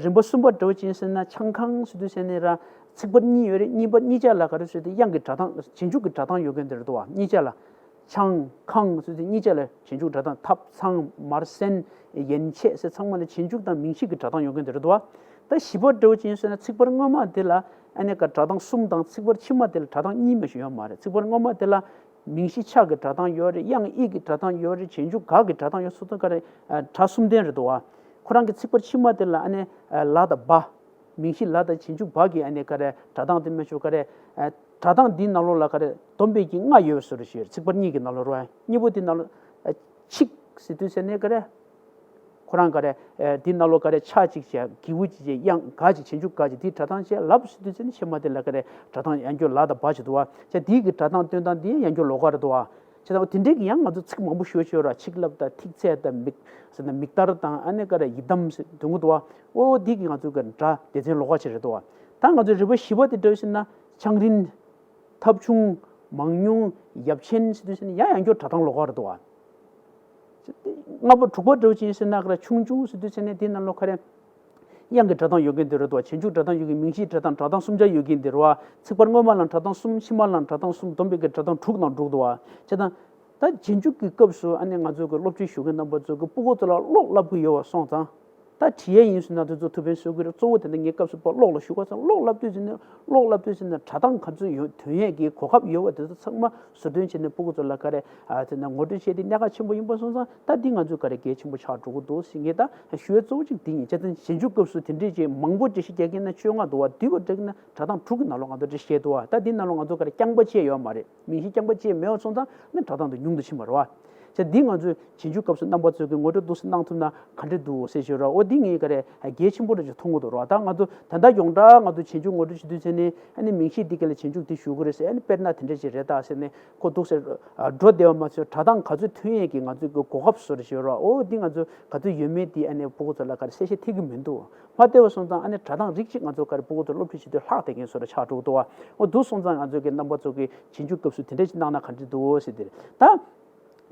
རིམ་པ་གསུམ་པ་འདྲ་བོ་ཅིག་ཡིན་ཟེར་ན་ཆང་ཁང་ཟེར་དུས་ཟེར་ནས་ར་ཚིག་ཕར་གཉིས་ཡོད་རེད། གཉིས་པ་གཉིས་ཆ་ལ་ག་རེ་ཟེར་དུས་དབྱངས་ཀྱི་སྒྲ་གདངས་རྗེས་འཇུག་གི་སྒྲ་གདངས་ཡོད་མཁན་དེ་རེད་འདུག་བ། གཉིས་ཆ་ལ་ཆང་ཁང་ཟེར་དུས་གཉིས་ཆ་ལ་རྗེས་འཇུག་སྒྲ་གདངས། ཐབ་ཚང་མར་སེན་ཡན་ཆད་ཟེར་ཚང་མ་ལ་རྗེས་འཇུག་དང་མིང་གཞི་གི་སྒྲ་གདངས་ཡོད་མཁན་དེ་རེད་འདུག་བ། ད་བཞི་པ་འདྲ་བོ་ཅིག་ཡིན་ཟེར་ན་ཚིག་ཕར་སྔོན་མ་དེ་ལ་ཨ་ནི་ག་སྒྲ་གདངས་གསུམ་དང་ཚིག་ཕར་ཕྱི་མ་དེ་ལ་སྒྲ་གདངས་གཉིས་མ་ཞིག་ཡོད་མ་རེད། ཚིག་ཕར་སྔོན་མ་དེ་ལ་མིང་གཞི་ཆ་གི་སྒྲ་གདངས་ཡོད་རེད། དབྱངས་ཨི་གི་སྒྲ་གདངས་ཡོད་རེད། རྗེས་འཇུག་ག་གི་སྒྲ་གདངས་ཡོད། སོ་སོ་ག་རེ་ཨ་སྒྲ་གསུམ་ལྡན་རེད་འདུག་བ། ཁོ་རང་གི་ཚིག་ཕར་ཕྱི་མ་དེ་ལ་ཨ་ནི་ཨ་ལ་དང་བ། མིང་གཞི་ལ་དང་རྗེས་འཇུག་བ་གི་ཨ་ནི་ག་རེ་སྒྲ་གདངས་དེ་མ་ཞུ་ག་རེ་ཨ་སྒྲ་གདངས་འདིའི་ནང་ལོགས་ལ་ག་རེ་བསྡོམས་པས་ཀྱི་ལྔ་ཡོད་བཟོ་འདྲ་ཞིག་ཡོད་རེད། ཚིག་ཕར་གཉིས་ཀྱི་ནང་ལོགས་རེད་བ། གཉིས་པོ་དེའི་ནང་ལོགས་ཨ་ཆིག་ཟེར་དུས་ཟེར་ནས་ག་རེ། ཁོ་རང་ག་རེ། ཨེ་འདི་ནང་ལོགས་ག་རེ་ཆ་གཅིག་བྱས། གི་གུ་གཅིག་བྱས། དབྱངས་ག་གཅིག་རྗེས་འཇུག་ག་གཅིག་དེའི་སྒྲ་གདངས་བྱས། ལབ་ཟེར་དུས་ཙམ་ནས་ཕྱི་མ་དེ་ལ་ག་རེ་སྒྲ་གདངས་ཡང་སྐྱར་ལ་དང་བ་ཅིག་འདུག་བ། བྱས་དེའི་གི་སྒྲ་གདངས་སྟོན་སྟངས་དེ་ཡང་སྐྱར་ལོགས་ཀ་རེད་འདུག་བ། བྱས་ཙང་དེ་འདྲའི་གི་ཡང་ང་ཚོ་ཚིག་མང་པོ་ཞེ་པོ་ཅིག་ཡོད་ར། ཆིག་ལབ་དང་ཐིག་ཚད་དང་མིག་ཟེར་ན་མིག་ལྟར་དང་ཨ་ནི་ག་རེ་ཡི་དམ་ཟེར་འདོན་གི་འདུག་བ། ཨོ་དེ་གི་ང་ཚོ་གི་སྒྲ་སྡེ་ཚན་ལོགས་ཀ་ཅིག་རེད་འདུག་བ། ད་ང་ཚོ་རིམ་པ་བཞི་པ་དེ་འདྲ་ཟེར་ན་ཆང་རིན། ཐབ་ཆུང་། མང་ཉུང་། ཡབ་ཆེན་ཟེར་དུས་ཙམ་ནས་ཡང་ཡང་བསྐྱར་སྒྲ་གདངས་ལོགས་ཀ་རེད་འདུག་བ། ལྔ་པ་དྲུག་པ་འདྲ་བོ་ཅིག་ཡིན་ཟེར་ན་ག་རེ། ཆུང་ཆུང་ཟེར་དུས་ཙམ་ནས་དེའི་ནང་ལོགས་ག་རེ། དབྱངས་ཀྱི་སྒྲ་གདངས་ཡོད་མཁན་དེ་རེད་འདུག་བ། རྗེས་འཇུག་སྒྲ་གདངས་ཡོད་མཁན། མིང་གཞིའི་སྒྲ་གདངས། སྒྲ་གདངས་གསུམ་ཆ་ཡོད་མཁན་དེ་རེད་བ། ཚིག་ཕར་སྔོན་མ་ལ་སྒྲ་གདངས་གསུམ། ཕྱི་མ་ལ་སྒྲ་གདངས་གསུམ། བསྡོམས་པའི་གི་སྒྲ་གདངས་དྲུག་ནང་འགྲོ་གི་འདུག་བ། བྱས་ཙང་། ད་རྗེས་འཇུག་གི་སྐབས་སུ་ཨ་ནི་ང་ཚོ་གི་སློབ་ཁྲིད་ཞུ་མཁན་རྣམ་པ་ཚོ་གི་སྤུ་གུ་ཚོ་ལ་ཀློག་བསླབ་ཀྱི་ཡོད་པ་སོང་ཙང་། ད་བྲིས་ཡས་ཡིན་ཟེར་ན་དེ་ཚོ་ཐུགས་ཕན་གསོས་ཀྱི་རེད། གཙོ་བོ་དེ་འདྲ་ངས་སྐབས་སུ་ཕར་ཀློག་ལ་ཞུགས་པ་ཙང་། ཀློག་བསླབ་དུས་ཙམ་ནས། ཀློག་བསླབ་དུས་ཙམ་ནས་སྒྲ་གདངས་ག་ཚོད་ཡོད། ཐོན་ཡས་ཀྱི་གོ་སྐབས་ཡོད་པ་དེ་ཚོ་ཚང་མ་ཟུར་འདོན་བྱས་ནས་སྤུ་གུ་ཚོ་ལ་ག་རེ། ཨ། དེ་ནས་ངོ་སྤྲོད་བྱས་ཏེ་གནད་འགག་ཆེན་པོ་ཡིན་པ་སོང་ཙང་། ད་འདི་ང་ཚོའི་ག་རེ་གལ་ཆེན་པོ་ཆགས་འགྲོ་གི་འདུག་ཟེར། ངས་ད་ཞུ་ཡས་གཙོ་བོ་གཅིག་འདི་ཡིན། བྱས་ཙང་རྗེས་འཇུག་སྐབས་སུ་དེ་འདྲས་ཅིག་མང་པོ་འགྲེལ་བཤད་རྒྱག་གི་ཡིན་ན་བཅོ་ལྔ་འདུག་བ། བསྡུས་པ་འགྲེལ་གྱི་ཡིན་ན་སྒྲ་གདངས་དྲུག་གི་ནང་ལོགས་ང་ཚོ་འགྲེལ་བཤད་འདུག་བ། ད་འདི་ནང་ལོགས་ང་ཚོ་ག་རེ་རྐྱང་པ་བཅས་ཡོད་མ་རེད། མིང་གཞི་རྐྱང་པ་བཅས་མེད་པ་སོང་ཙང་ནི་སྒྲ་གདངས་དེ་ཉུང་དུ་ཕྱིན་པ་རེད་བ། བྱས་ཙང་འདི་ང་ཚོས་རྗེས་འཇུག་སྐབས་སུ་རྣམ་པ་ཚོས་ཀྱི་ངོ་སྤྲོད་འདུག་སེ་གནང་ཐུབ་ན་ག་འདྲས་འདུག་ཟེར་ཞུ་ར། འོ་འདི་ངས་ག་རེ་གལ་ཆེན་པོ་འདྲ་ཅིག་མཐོང་གི་འདུག་ར། ད་ང་ཚོ་ད་ལྟ་ཡོངས་གྲགས་ང་ཚོ་རྗེས་འཇུག་ངོ་སྤྲོད་བྱེད་དུས་ཚེ་ནི་ཨ་ནི་མིང་གཞི་འདི་ག་ལ་རྗེས་འཇུག་འདི་ཞུ་དགོས་རེད་ཟེར། ཨ་ནི་དཔེར་ན་དེ་འདྲས་ཅིག་རེད་ད་ཟེར་ནས་ཁོ་འདུག་སེ་འགྲོ་བདེ་བ་མ་ཚོད། སྒྲ་གདངས་ག་ཚོད་ཐོན་ཡས་ཀྱི་ང་ཚོའི་གི་གོ་སྐབས་བཟོ་རེ་ཞུ་ར། འོ་འདི་ང་ཚོ་ག་ཚོད་ཡོད་མེད་འདི་ཨ་ནི་སྤུ་གུ་ཚོ་ལ་ག་རེ་གསལ་བཤད་ཐེབས་ཀྱི་མི་འདུག་མ་བལྟས་པ་སོང་ཙང་ཨ་ནི་སྒྲ་གདངས་རིགས་གཅིག་ང་ཚོ་ག་རེ་སྤུ་གུ་ཚོ་སློབ་ཁྲིད་བྱེད་དུས་ལྷག་བསྡད་མཁན་བཟོ་འདྲ་ཆགས་འགྲོ་གི་འདུག་བ། འོ་འདུག་སོང་ཙང་ང་ཚོ་གི་རྣམ་པ་ཚོ་གི་རྗེས་འཇུག་སྐབས་སུ་དེ་འདྲ་ཅིག་གནང་ན་ག་འདྲ་འདུག་ཟེར་དེ་རེད་ད།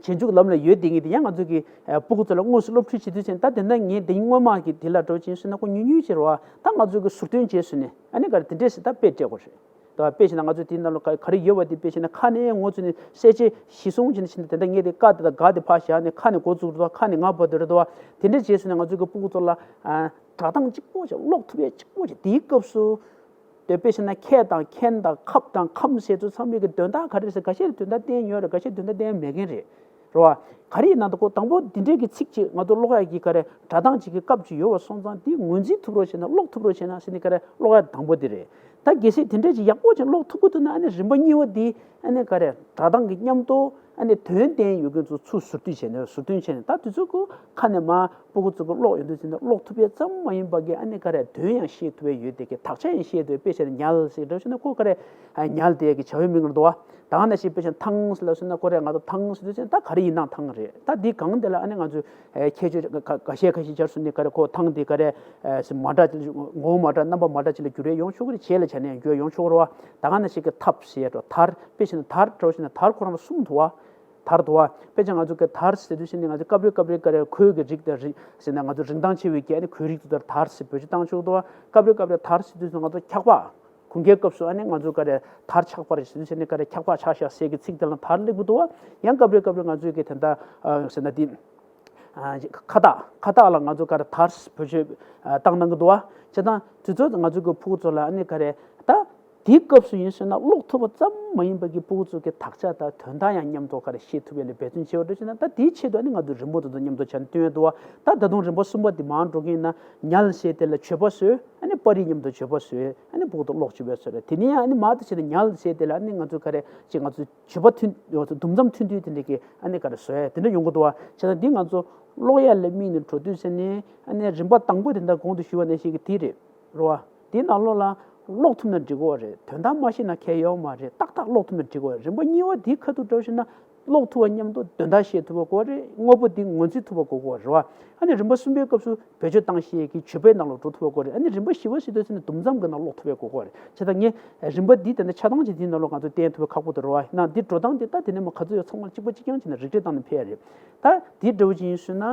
རྗེས་འཇུག་ལམ་ལ་ཡོད་བསྡད་མཁན་དེ་ཡང་ང་ཚོ་གི་སྤུ་གུ་ཚོ་ལ་དངོས་སུ་སློབ་ཁྲིད་བྱེད་དུས་ཙམ། ད་དེ་འདྲ་ངས་དེ་སྔོན་མ་གི་དེ་ལ་འགྲོ་ཕྱིན་སོང་ན་ཁོ་ཉུང་ཉུང་ཅིག་རེད་བ། ད་ང་ཚོ་གི་ཟུར་འདོན་བྱས་སོང་ནས་ཨ་ནི་ག་རེ་དེ་འདྲས་ཟེར་ད་དཔེ་སྤྲད་དགོས་རེད། ད་དཔེ་བྱས་ན་ང་ཚོ་དེའི་ནང་ལ་ག་ག་རེ་ཡོད་པ་དེ་དཔེ་བྱས་ན་ཁ་ནས་ངོ་ཚུད་ནས་གསལ་བྱེད་གཞི་བཟུང་བྱས་ནས་ཕྱིན་ནས། དེ་འདྲ་ངས་དེ་ཀ་དེ་དང་ག་དེ་ཕར་བཞག་ནས་ཁ་ནས་འགོ་བཙུགས་རེད་བ། ཁ་ནས་ང་བར་དུ་རེད་བ། དེ་འདྲས་བྱས་སོང་ན་ང་ཚོ་གི་སྤུ་གུ་ཚོ་ལ་ཨ། སྒྲ་གདངས་གཅིག་པོ་ཞིག་ཀློག་ཐུབ་ཡས་གཅིག་པོ་ཞིག་དེའི་སྐབས་སུ། དེ་དཔེ་བྱས་ན་ཁེ་དང་མཁན་དང་ཁབ་དང་ཁམས་ཟེར་ཚོ་ཚང་མའི་གི་དོན་དག་ག་རེ་རེད་ཟེར། འགའ་ཤས་དོན་དག་བསྟན་ཡོད་རེད། འགའ་ཤས་དོན་དག་བསྟན་མེད་མཁན་རེད། རེད་བ། ག་རེ་ཡིན་ན་ད་ཁོ་དང་པོ་འདི་འདྲའི་གི་ཚིག་ཅིག་ང་ཚོ་ཀློག་ཡག་གི་ག་རེ་སྒྲ་གདངས་ཅིག་གི་སྐབས་ཅིག་ཡོད་པ་སོང་ཙང་དེ་ངོས་འཛིན་ཐུབ་རོགས་བྱས་ན། ཀློག་ཐུབ་རོགས་བྱས་ན་ཟེར་ནས་ག་རེ་ཀློག་ཡག་དང་པོ་དེ་རེད། ད་གལ་སྲིད་དེ་འདྲ་ཅིག་ཡག་པོ་ཅིག་ཀློག་ཐུབ་ཀྱི་འདུག་ན་ཨ་ནི་རིམ་པ་གཉིས་པ་འདི་ཨ་ནི་ག་རེ་སྒྲ་གདངས་ཀྱི་མཉམ་དུ་ཨ་ནི་དོན་བསྟན་ཡོད་མཁན་ཚོ་ཚུར་ཟུར་འདོན་བྱས་ནས། ཟུར་འདོན་བྱས་ནས་ད་དེ་ཚོ་ཁོ་ཁ་ནས་མར་སྤུ་གུ་ཚོ་གི་ཀློག་ཡོང་དུས་ཙམ་ནས་ཀློག་ཐུབ་ཡས་ཙམ་མ་ཡིན་པ་གི་ཨ་ནི་ག་རེ་དོན་ཡང་ཤེས་ཐུབ་ཡས་ཡོད་དེ་གི། དག་ཆ་ཡང་ཤེས་ཐུབ་ཡས། དཔེ་བྱས་ན་ཉལ་ཟེར་འདྲ་བྱས་ན་ཁོ་ག་རེ་ཉལ་དེ་གི་བྱ་བའི་མིང་རེད་འདུག་བ། ད་ག་ནང་བཞིན་དཔེ་བྱས་ན་ཐང་ཟེར་ལབ་སོང་ན་ཁོ་རེ་ང་ཚོ་ཐང་ཟེར་དུས་ཙམ་ད་ག་རེ་ཡིན་ནའང་ཐང་རེད། ད་འདི་གང་དེ་ལ་ཨ་ནི་ང་ཚོས་ཁྱད་ཆོས་ཁ་ཁ་ཤས་ཁ་ཤས་སྦྱར་སོང་ནས་ག་རེ་ཁོ་ཐང་དེ་ག་རེ་མ་འདྲ་ངོ་བོ་མ་འདྲ་རྣམ་པ་མ་འདྲ་ཅིག་ལ་འགྱུར་ཡས་ཡོང་ཆོག་གི་རེད། བྱས་ལ་བྱས་ནས་འགྱུར་ཡས་ཡོང་ཆོག་གི་རེད་བ། ད་ག་ནང་བཞིན་གི་ཐབས་ཟེར་ཡས་འགྲོ་དར། དཔེ་བྱས་ན་དར་འདྲ་བོ་ཞིག་ན་དར་ཁོ་རང་ལ་གསུམ་འདུག་བ། དར་འདུག་བ། དཔེ་ཆ་ང་ཚོ་གི་དར་ཟེར་དུས་ཙམ་ནས་ང་ཚོ་སྐབས་རེ་སྐབས་རེ་ག་རེ་གོས་ཀྱི་རིགས་དང་རིགས་ཟེར་ན་ང་ཚོ་རིན་ཐང་ཆེ་བའི་གི་ཨ་ནི་གོས་རིགས་དེ་ཚོར་དར་ཟེར་བེད་སྤྱོད་བཏང་ཆོག་འདུག་བ། སྐབས་རེ་སྐབས་རེ་དར་ཟེར་དུས་ཙམ་ང་ཚོ་འཁྱག་པ། གུང་ཁའི་སྐབས་སུ་ཨ་ནི་ང་ཚོ་ག་རེ་དར་འཁྱག་པ་རེད་ཟེར་དུས་ཙམ་ནས་ག་རེ་འཁྱག་པ་ཆགས་ཤག་ཟེར་གི་ཚིག་དེ་ལ་དར་སླེབས་ཀྱི་འདུག་བ། ཡང་སྐབས་རེ་སྐབས་རེ་ང་ཚོའི་གི་དེ་འདྲ་ཟེར་ན་དེ། ཁ་བཏགས། ཁ་བཏགས་ལ་ང་ཚོ་ག་རེ་དར་བེད་སྤྱོད་བཏང་གནང་གི་འདུག་བ། བྱས་ཙང་དུས་ཚོད་ང་ཚོ་གི་ཕྲུ་གུ་ཚོ་ལ་ཨ་ནི་ག་རེ་ད། དེའི་སྐབས་སུ་ཡིན་ཟེར་ན་ཀློག་ཐུབ་པ་ཙམ་མ་ཡིན་པ་གི་ཕྲུ་གུ་ཚོ་གི་དག་ཆ་དང་དོན་དག་ཡང་མཉམ་དུ་ག་རེ་ཤེས་ཐུབ་ཡ་ལ་འབད་བརྩོན་བྱེད་པ་འདྲ་བྱས་ན། ད་དེའི་ཆེད་དུ་ཨ་ནི་ང་ཚོ་རི་མོ་དེ་ཚོ་མཉམ་དུ་བྱས་ནས་སྟོན་ཡ་འདུག་བ། ད་ད་དུང་རིམ་པ་གསུམ་པ་དེ་མར་འགྲོ་གི་ཡིན་ན་ཉལ་ཟེར་དེ་ལ་མཆོད་པ་བཟོས། ཨ་ནི་པར་རིས་མཉམ་དུ་མཆོད་པ་བཟོས། ཨ་ནི་ཕྲུ་གུ་ཚོ་ཀློག་བྱེད་པ་བཟོས་རེད། དེ་ནས་ཡང་ཨ་ནི་མར་དེ་བྱས་ནས་ཉལ་ཟེར་དེ་ལ་ཨ་ནི་ང་ཚོ་ག་རེ་ཅིག་ང་ཚོ་མཆོད་པ་མཐུན་དུམ་མཚམས་མཐུན་དུས་དེ་འདྲ་གི་ཨ་ནི་ག་རེ་བཟོས་དེ་འདྲ་ཡོང་གི་འདུག་བ། བྱས་ཙང་འདི་ང་ཚོ་ཀློག་ཡ་ལ་དམིགས་ནས་འགྲོ་དུས་ཟེར་ནས་ཨ་ནི་རིམ་པ་དང་པོ་དེ་འདྲ་གོང་དུ་ཞུས་པ་ནང་བཞིན་གི་དེ་རེད། རེད་བ། དེའི་ནང་ལོགས་ལ་ཀློག་ཐུབ་ན་འགྲིག་གི་རེད། དོན་དག་མ་ཤེས་ན་ཁྱད་ཡོད་མ་རེད། ཏག་ཏག་ཀློག་ཐུབ་ན་འགྲིག་གི་རེད། རིམ་པ་གཉིས་པ་དེའི་ཁ་ཐུག་འདྲ་བོ་ཞིག་ན་ཀློག་ཐུབ་པ་མཉམ་དུ་དོན་དག་ཤེས་ཐུབ་པ་དགོས་རེད། དངོས་པོ་དེ་ངོས་འཛིན་ཐུབ་པ་དགོས་དགོས་རེད་བ། ཨ་ནི་རིམ་པ་གསུམ་པའི་སྐབས་སུ་བེད་སྤྱོད་བཏང་ཤེས་ཀྱི་མཆོད་པའི་ནང་ལ་འགྲོ་ཐུབ་པ་དགོས་རེད། ཨ་ནི་རིམ་པ་བཞི་པ་ཟེར་དུས་ཙམ་ནས་དུམ་མཚམས་ཀྱི་ནང་ཀློག་ཐུབ་པའི་དགོས་དགོས་རེད། བྱས་ཙང་ངས་རིམ་པ་འདི་དེ་འདྲ་ཆ་ཚང་ཅིག་དེའི་ནང་ལ་ང་ཚོ་བསྟན་ཐུབ་པ་ཁག་པོ་དེ་རེད་བ། ཡིན་ནའང་འདི་འགྲོ་སྟངས་དེ་ད་དེ་ནས་མ་ག་ཚོད་ཡོད་ཚང་མ་གཅིག་པ་གཅིག་རྐྱང་བྱས་ནས་རིགས་འགྲེ་བཏང་ནས་ཕེབས་ཡ་རེད། ད་འདི་འདྲ་བོ་ཅིག་ཡིན་ཟེར་ན།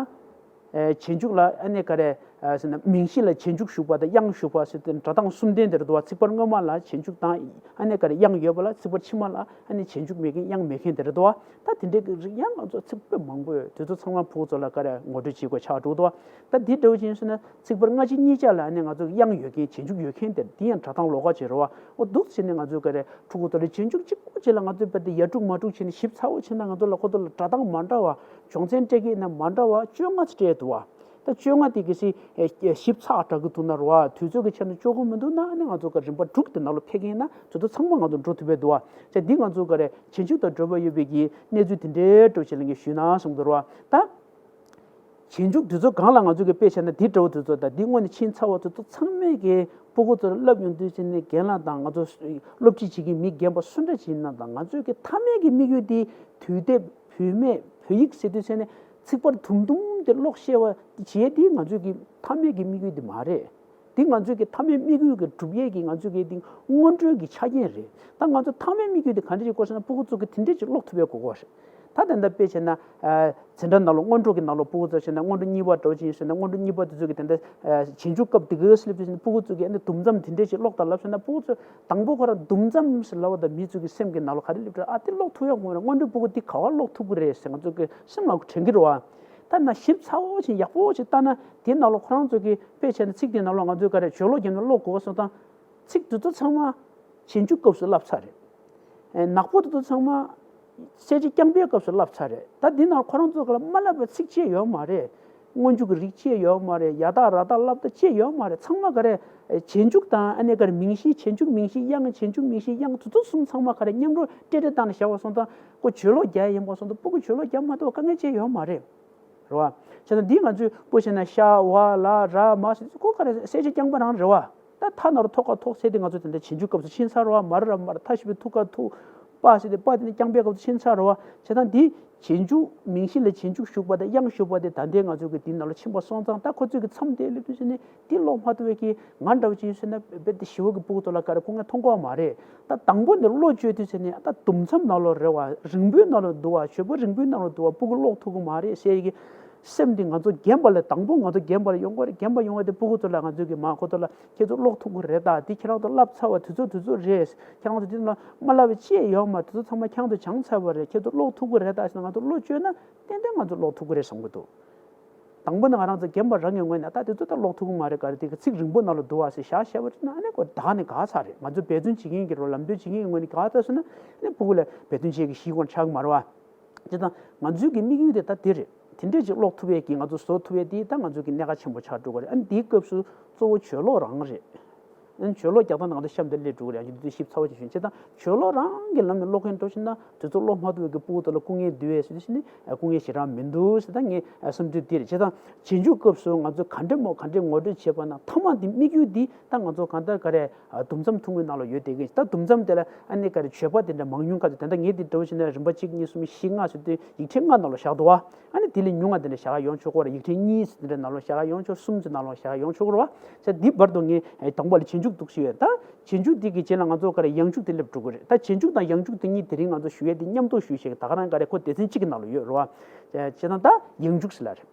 རྗེས་འཇུག་ལ་ཨ་ནི་ག་རེ་ཟེར་ན། མིང་གཞི་ལ་རྗེས་འཇུག་ཞུགས་པ་དང་དབྱངས་ཞུགས་པ་ཟེར་ཏེ་སྒྲ་གདངས་གསུམ་ལྡན་དེ་རེད་འདུག་བ། ཚིག་ཕར་སྔོན་མ་ལ་རྗེས་འཇུག་དང་ཨ་ནི་ག་རེ་དབྱངས་ཡོད་པ་ལ། ཚིག་ཕར་ཕྱི་མ་ལ་ཨ་ནི་རྗེས་འཇུག་མེད་མཁན་དབྱངས་མེད་མཁན་དེ་རེད་འདུག་བ། ད་དེ་འདྲའི་གི་རིགས་ཡང་ང་ཚོ་ཚིག་དཔེ་མང་པོ་ཡོད། དེ་ཚོ་ཚང་མ་ཕྲུ་གུ་ཚོ་ལ་ག་རེ་ངོ་སྤྲོད་བྱེད་དགོས་ཆགས་འགྲོ་འདུག་བ། ད་འདི་འདྲ་བོ་ཅིག་ཡིན་ཟེར་ན་ཚིག་ཕར་སྔ་ཕྱི་གཉིས་ཆ་ལ་ཨ་ནི་ང་ཚོ་གི་དབྱངས་ཡོད་མཁན་རྗེས་འཇུག་ཡོད་མཁན་དེ་འདི་ཡང་སྒྲ་གདངས་ལོགས་ཀ་ཅིག་རེད་བ། འོ་འདུག་བྱས་ནས་ང་ཚོས་ག་རེ་ཕྲུ་གུ་ཚོ་ལ་རྗེས་འཇུག་གཅིག་པོ་ཅིག་ལ་ང་ཚོས་དཔེ་དེ་ཡར་དཀྲུག་མར་དཀྲུག་བྱས་ནས་ཞིབ་ཚགས་པོ་བྱས་ན་ང་ཚོ་ལ་ཁོ་ཚོ་ལ་སྒྲ་གདངས་མ་འདྲ་བ། སྦྱོང་ཚན་སྤྲད་ཀྱི་ཡིན་ན་མ་འདྲ་བ་བཅོ་ལྔ་ཙམ་སྤྲད་འདུག་བ། ད་བཅོ་ལྔ་དེ་གལ་སྲིད་ཞིབ་ཚགས་དྲག་གི་འདུག་ན་རེད་བ། དུས་ཚོད་ཀྱི་ཆ་ནས་ལྕོགས་གི་མི་འདུག་ན་ཨ་ནི་ང་ཚོ་ག་རིམ་པ་དྲུག་དེ་ནང་ལ་ཕེབས་ཀྱི་ཡིན་ན་དེ་ཚོ་ཚང་མ་ང་ཚོ་འགྲོ་ཐུབ་པ་འདུག་བ། བྱས་འདི་ང་ཚོ་ག་རེ་རྗེས་འཇུག་དང་འབྲེལ་བ་ཡོད་པའི་གི་གནས་ཚུལ་དེ་འདྲའི་འདྲ་བོ་ཅིག་ལ་ངས་ཞུས་ན་བསམ་གི་འདུག་རེད་བ། ད། རྗེས་འཇུག་དེ་ཚོ་སྒང་ལ་ང་ཚོ་གི་དཔེ་བྱས་ན་འདི་འདྲ་བོ་དེ་ཚོ་དང་འདི་སྔོན་ནས་ཕྱིན་ཚར་བ་དེ་ཚོ་ཚང་མས་ཀྱི་སྤུ་གུ་ཚོར་བསླབ་ཡོང་དུས་ཙམ་ནས་རྒན་ལགས་དང་ང་ཚོ་སློབ་ཁྲིད་བྱེད་མཁན་མི་རྒན་པ་སུ་འདྲ་ཅིག་ཡིན་ན་དང་། ང་ཚོའི་གི་མཐའ་མའི་གི་དམིགས་ཡུལ་དེ་དུས་དེབ་བུད་མེད་བོད་ཡིག་ཟེར་དུས་ཙམ་ནས་ཚིག་ཕར་དུམ་དུམ་དེ་ཀློག་ཤེས་པ་བྱེད་དེ་ང་ཚོའི་གི་མཐའ་མའི་གི་དམིགས་ཡུལ་དེ་མ་རེད། འདི་ང་ཚོའི་གི་ཐ་མའི་དམིགས་ཡུལ་གྱི་སྒྲུབ་ཡས་ཀྱི་ང་ཚོའི་གི་འདི་སྔོན་འགྲོའི་གི་ཆ་རྐྱེན་རེད། ད་ང་ཚོ་ཐ་མའི་དམིགས་ཡུལ་དེ་ག་འདྲ་ཞིག་དགོས་ཟེར་ན། ཕྲུ་གུ་ཚོ་གི་དེ་འདྲས་ཅིག་ཀློག་ཐུབ་ཡས་དགོས་ཀྱི་རེད། ད་དེ་འདྲ་དཔེ་བྱས་ན། ཨ། འཛིན་གྲྭ་ནང་ལོགས་སྔོན་འགྲོ་གི་ནང་ལོགས་ཕྲུ་གུ་ཚོ་བྱས་ན། སྔོན་འགྲོ་གཉིས་པ་འདྲ་བོ་ཅིག་ཡིན་ཟེར་ན། སྔོན་འགྲོ་གཉིས་པ་དེ་ཚོ་གི་དེ་འདྲ། ཨ། རྗེས་འཇུག་སྐབས་དེ་ག་སླེབས་དུས་ཟེར་ན། ཕྲུ་གུ་ཚོ་གི་ཨ་ནི་འདུ་མཚམས་དེ་འདྲས་ཅིག་ཀློག་དང་ལབ་ཟེར་ན། ཕྲུ་གུ་ཚོ་དང་པོ་ཁོ་རང་འདུ་མཚམས་ཟེར་ལབ་པ་དང་མི་ཚོ་གི་སེམས་ཀྱི་ནང་ལོགས་ག་རེ་སླེབས་འགྲོ། ཨ། དེ་ཀློག་ཐུབ་ཡ་དགོས་རེད། སྔོན་འགྲོའི་ཕྲུ་གུ་དེ་ག་པར་ཀློག་ཐུབ་ཀྱི་རེད་ཟེར་ང་ཚོ་གི་སེམས་ལ་དྲན་གྱི་རེད་བ། ད་ན་ཞིབ་ཚགས་པོ་ཞིག་ཡག་པོ་ཞིག་ལྟ་ན། དེའི་ནང་ལོགས་ཁོ་རང་ཚོ་གི་དཔེ་བྱས་ན་ཚིག་དེའི་ནང་ལོགས་ང་ཚོས་ག་རེ་བརྗོད་ཀློག་བརྒྱབ་ནས་ཀློག་དགོས་སོང་ཙང་། ཚིག་དེ་ཚོ་ཚང་མ་རྗེས་འཇུག་སྐབས་སུ་བསླབས་ཚར་རེད། ཨེ། ནག་པོ་དེ་ཚོ་ཚང་མ་གསལ་བྱེད་རྐྱང་པའི་སྐབས་སུ་བསླབས་ཚར་རེད། ད་འདི་ནང་ཁོ་རང་ཚོ་ག་ལ་མ་བསླབས་པའི་ཚིག་ཅིག་ཡོད་མ་རེད། སྔོན་འཇུག་གི་རིགས་ཅིག་ཡོད་མ་རེད། ཡ་དག་ར་དག་སླབ་ད་ཅིག་ཡོད་མ་རེད། ཚང་མ་ག་རེ། ཨེ། རྗེས་འཇུག་དང་ཨ་ནི་ག་རེ་མིང་གཞི། རྗེས་འཇུག་མིང་གཞི་དབྱངས། རྗེས་འཇུག་མིང་གཞི་དབྱངས། དེ་ཚོ་གསུམ་ཚང་མ་ག་རེ་མཉམ་རུབ་སྤྲེལ་སྤྲེལ་བཏང་ནས་བཞག་པ་སོང་ཙང་། ཁོ་བརྗོད་ཀློག་རྒྱག་ཡིན་པ་སོང་ཙང་། ཕྲུ་གུ་བརྗོད་ཀློག་རྒྱག་མ་ཐུབ་པ་དཀའ་ངལ་ཅིག་ཡོད་མ་རེད། རེད་བ། བྱས་ཙང་འདི་ང་ཚོས་དཔེ་བྱས་ན་ཤ་བ་ལ་ར་མ་ཟེར་དུས་ཁོ་ག་རེ་གསལ་བྱེད་རྐྱང་པ་རང་རེད་བ། ད་ཐ་ན་རོ་ཐོ་ག་ཐོག་ཟེར་དེ་ང་ཚོ་དེ་འདྲ་རྗེས་འཇུག་སྐབས་སུ་ཕྱིན་ཚར་བ། མ་ར་ར་མ་ར། ཐ་ཞབས་ཀྱུ་ཐུ་ག་ཐུག་པ་ཟེར་དེ་པ་དེ་ནི་རྐྱང་པའི་སྐབས་སུ་ཕྱིན་ཚར་བ། བྱས་ཙང་འདི་རྗེས་འཇུག་མིང་གཞི་ལ་རྗེས་འཇུག་ཞུགས་པ་དང་དབྱངས་ཞུགས་པ་དེ་ད་ལྟའི་ང་ཚོ་གི་འདི་ནང་ལ་ཕྱིན་པ་སོང་ཙང་། ད་ཁོ་ཚོས་ཀྱི་མཚམས་དེ་སླེབས་དུས་ཟེར་ནས་འདི་ཀློག་མ་ཐུབ་པའི་གི་ང་འདྲ་བོ་ཅིག་ཡོད་ཟེར་ན། རྦད་དེ་ཞི་བ་གི་ཕྲུ་གུ་ཚོ་ལ་ག་རེ་སྐུ་ངལ་མཐོང་གི་ཡོད་མ་རེད། ད་དང་པོ་ནས་བློ་བཅོས་དུས་ཟེར་ནས། ད་འདུ་མཚམས་ནང་ལོགས་རེད་བ། རིང་པོའི་ནང་ལོགས་འདུག་བ། བརྗོད་པ་རིང་པོའི་ནང་ལོགས་འདུག་བ། ཕྲུ་གུ་ཀློག་ཐུབ་ཀྱི་མ་རེད་ཟེར་གི་སེམས་དེ་ང་ཚོ་རྒན་པ་ལ། དང་པོ་ང་ཚོ་རྒན་པ་ལ་ཡོང་གི་རེད། རྒན་པ་ཡོང་བ་དེ་ཕྲུ་གུ་ཚོ་ལ་ང་ཚོས་ཀྱི་མ། ཁོ་ཚོ་ལ་ཁྱེད་ཚོ་ཀློག་ཐུབ་ཀྱི་རེད། ད་འདི་ཁྱེད་རང་ཚོ་བསླབས་ཚར་བ་དེ་ཚོ་དེ་ཚོ་རེད། ཁྱེད་རང་ཚོ་འདི་ལ་མ་བསླབས་པའི་ཅི་ཡང་ཡོད་མ། དེ་ཚོ་ཚང་མ་ཁྱེད་རང་ཚོ་སྦྱངས་ཚར་བ་རེད། ཁྱེད་ཚོ་ཀློག་ཐུབ་ཀྱི་རེད་ད་ཟེར་ནས་ང་ཚོ་བློ་བཅོས་ན། ཏན་ཏན་ང་ཚོ་ཀློག་ཐུབ་ཀྱི་རེད་བསམ་གྱི་འདུག། དང་པོ་ནས་ང་རང་ཚོ་རྒན་པ་རང་གི་ངོས་ནས། ད་དེ་ཚོ་ད་ཀློག་ཐུབ་ཀྱི་མ་རེད། ག་རེ་དེ་གི་ཚིག་རིང་པོ་ནང་ལ་འདུག་བ་ཟེར་བཞག་བཞག་པ་རེད་ན། ཨ་ནི་ཁོ་བདག་ནི་དགའ་ཚར་རེད། ང་ཚོ་འབད་བརྩོན་བྱེད་མཁན་གྱི་རོ། ལམ་སྟོན་བྱེད་མཁན་གྱི་ངོས་ནས་དགའ་ཚར་སོང་ན། ཨ་ནི་ཕྲུ་གུ་ལ་འབད་བརྩོན་བྱེད་ཀྱི་གཞི་ཁོ་ན་ཆགས་ཀྱི་མ་རེད་བ། བྱས་ཙང་ང་ཚོའི་གི་དམིགས་ཡུལ་དེ་ད་དེ་རེད། དེ་འདྲས་ཅིག་ཀློག་ཐུབ་ཡས་ཀྱི་ང་ཚོ་བཟོ་ཐུབ་ཡས་དེ་ད་ང་ཚོའི་གི་གནད་འགག་ཆེན་པོ་ཆགས་འགྲོ་གི་རེད། ཨ་ནི་དེའི་སྐབས་སུ་གཙོ་བོ་བརྗོད་ཀློག་རང་རེད། ཨ་ནི་བརྗོད་ཀློག་རྒྱག་སྟངས་ང་ཚོ་གཤམ་དུ་སླེབས་འགྲོ་གི་རེད། ཡང་ཅིག་དེ་ཚོ་ཞིབ་ཚགས་པོ་ཅིག་ཞུ། བྱས་ཙང་བརྗོད་ཀློག་རང་གི་ལམ་ནས་ཀློག་མཁན་འགྲོ་ཕྱིན་ན། དེ་ཚོ་ཀློག་མ་ཐུབ་པའི་གི་ཕྲུ་གུ་དེ་ལ་སྐུ་ངལ་འདུག་གས་ཟེར་དུས་ཟེར་ནས། ཨ། སྐུ་ངལ་ཞེ་དྲག་མི་འདུག་ཟེར། ད་ངའི་བསམ་ཚུལ་འདི་རེད། བྱས་ཙང་རྗེས་འཇུག་སྐབས་སུ་ང་ཚོ་ག་འདྲ་མོ་ག་འདྲས་ངོ་སྤྲོད་བྱེད་པ་ན། མཐའ་མ་འདི་དམིགས་ཡུལ་འདི་ད་ང་ཚོ་གང་ལྟར་ག་རེ། ཨ། འདུ་མཚམས་ཐུང་ངུའི་ནང་ལ་ཡོད་བསྡད་མཁན། ད་འདུ་མཚམས་དེ་ལ་ཨ་ནི་ག་རེ་བརྗོད་པ་དེ་འདྲ་མང་ཉུང་ག་ཚོད། དེ་འདྲ་ངས་འདི་འདྲ་བོ་བྱས་ན་རིམ་པ་གཅིག་གཉིས་གསུམ་བཞི་ལྔ་ཟེར་དུས་ཡིག་ཕྲེང་ལྔ་ནང་ལ་བཞག་འདུག་བ། ཨ་ནི་དེ་ལས་ཉུང་བ་དེ་འདྲ་བཞག་ཡོང་ཆོག་གི་རེད། ཡིག་ཕྲེང་གཉིས་དེ་འདྲ་ནང་ལ་བཞག་ཡོང་ཆོག། གསུམ་ཚོ་ནང་ལ་བཞག་ཡོང་ཆོག། གསུམ་ཚོ་ནང་ལ་བཞག་ཡོང་ཆོག་གི་རེད་བ། བྱས་ཙང་འདི་བར་དུ་ངས་དང་པོ་ལ་རྗེས་འཇུག་འདུག་ཞུས་ཡོད། ད་རྗེས་འཇུག་འདི་གི་རྗེས་ལ་ང་ཚོ་ག་རེ་ཡང་འཇུག་དེ་སླེབས་འགྲོ་གི་རེད། ད་རྗེས་འཇུག་དང་ཡང་འཇུག་དེ་གཉིས་དེ་རིང་ང་ཚོ་ཞུ་ཡས་དེ་མཉམ་དུ་ཞུས་བྱས། ད་ག་རང་ག་རེ་ཁོ་སྡེ་ཚན་གཅིག་གི་ནང་ལ་ཡོད་རེད་བ། བྱས་ཙང་ད་ཡང་འཇུག་ཟེར་ལབ་རེད།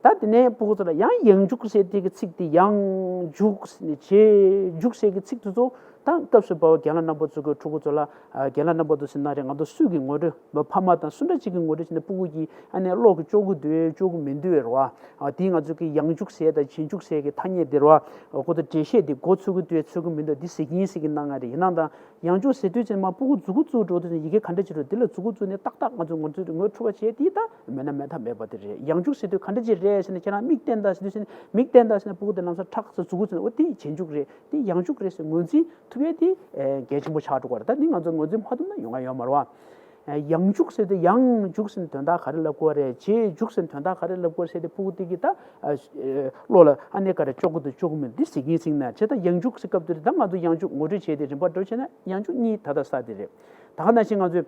ད་དེ་ནས་ཕྲུ་གུ་ཚོ་ལ་ཡང་ཡང་འཇུག་ཟེར་དེ་གི་ཚིག་དེ། ཡང་འཇུག་ཟེར་ནས་རྗེས་འཇུག་ཟེར་གི་ཚིག་དེ་ཚོ་ད་སྐབས་སུ་བབས་པ་རྒན་ལགས་རྣམ་པ་ཚོ་གི་ཕྲུ་གུ་ཚོ་ལ། ཨ། རྒན་ལགས་རྣམ་པ་ཚོ་ཟེར་ན་རེད། ང་ཚོ་སུ་གི་ངོ་སྤྲོད། ཕ་མ་དང་སུ་འདྲ་ཅིག་གི་ངོ་སྤྲོད་བྱས་ན་ཕྲུ་གུ་གིས་ཨ་ནི་ཀློག་གི་ལྕོགས་ཀྱི་འདུག་ལྕོགས་ཀྱི་མི་འདུག་རེད་བ། ཨ། དེ་ང་ཚོ་གི་ཡང་འཇུག་ཟེར་དང་རྗེས་འཇུག་ཟེར་གི་ཐ་སྙད་དེ་རེད་བ། ཁོ་ཚོ་འགྲེལ་བཤད་དེ་མགོ་ཚོས་ཀྱི་འདུག་ཚོས་ཀྱི་མི་འདུག་འདི་ཟེར་གྱིན་ཟེར་གྱི་གནང་ང་རེད། ཡིན་ནའང་ད་ཡང་འཇུག་ཟེར་དུས་ཙམ་མ་ཕྲུ་གུ་མཛུབ་གུ་བཙུགས་འགྲོ་དུས་ཙམ་ཡི་གེ་ག་འདྲ་ཅིག་འགྲོ། འདི་ལ་མཛུབ་གུ་བཙུགས་ནས་ཏག་ཏག་ང་ཚོ་ངོ་སྤྲོད་ངོ་འཕྲོད་པ་བྱས། དེ་ད་མེད་ན་མེད་ཐབས་མེད་པ་དེ་རེད། ཡང་འཇུག་ཟེར་དུས་ག་འདྲ་ཅིག་རེད་ཟེར་ན། ཁྱེད་རང་མིག་བསྟན་དང་ཟེར་དུས་ཟེར་ན། མིག་བསྟན་དང་ཟེར་ན་ཕྲུ་གུ་དེ་ལམ་སང་ཁྲག་ཟེར་མཛུབ་གུ་བཙུགས་ནས། འོ་དེ་རྗེས་འཇུག་རེད། དེ་ཡང་འཇུག་རེད་ཟེར་ངོས་འཛིན་ཐུབ་ཡས་དེ་གལ་ཆེན་པོ་ཆགས་འགྲོ་གི་རེད། ད་འདི་ང་ཚོ་ངོས་འཛིན་མ་ཐུབ་ན་ཡོང་ང་ཡོད་མ་རེད་བ། ཡང་འཇུག་ཟེར་དུས་ཡང་འཇུག་ཟེར་དོན་དག་ག་རེ་ལབ་དགོས་རེད། རྗེས་འཇུག་ཟེར་དོན་དག་ག་རེ་ལབ་དགོས་རེད་ཟེར་དུས། ཕྲུ་གུ་དེ་གིས་ད་བློ་ལ་ཨ་ནི་ག་རེ་ལྕོགས་ཀྱི་འདུག་ལྕོགས་ཀྱི་མི་འདུག་འདི་ཟེར་གྱིན་ཟེར་ན། བྱས་ཙང་ཡང་འཇུག་ཟེར་སྐབས་དེར་ད་ང་ཚོ་ཡང་འཇུག་ངོ་སྤྲོད་བྱས་ཏེ་རིམ་པ་འགྲོ་བྱས་ན། ཡང་འཇུག་གཉིས་ད་ལྟ་ས་དེ་རེད། ད་ག་ནང་བཞིན་ང་ཚོས་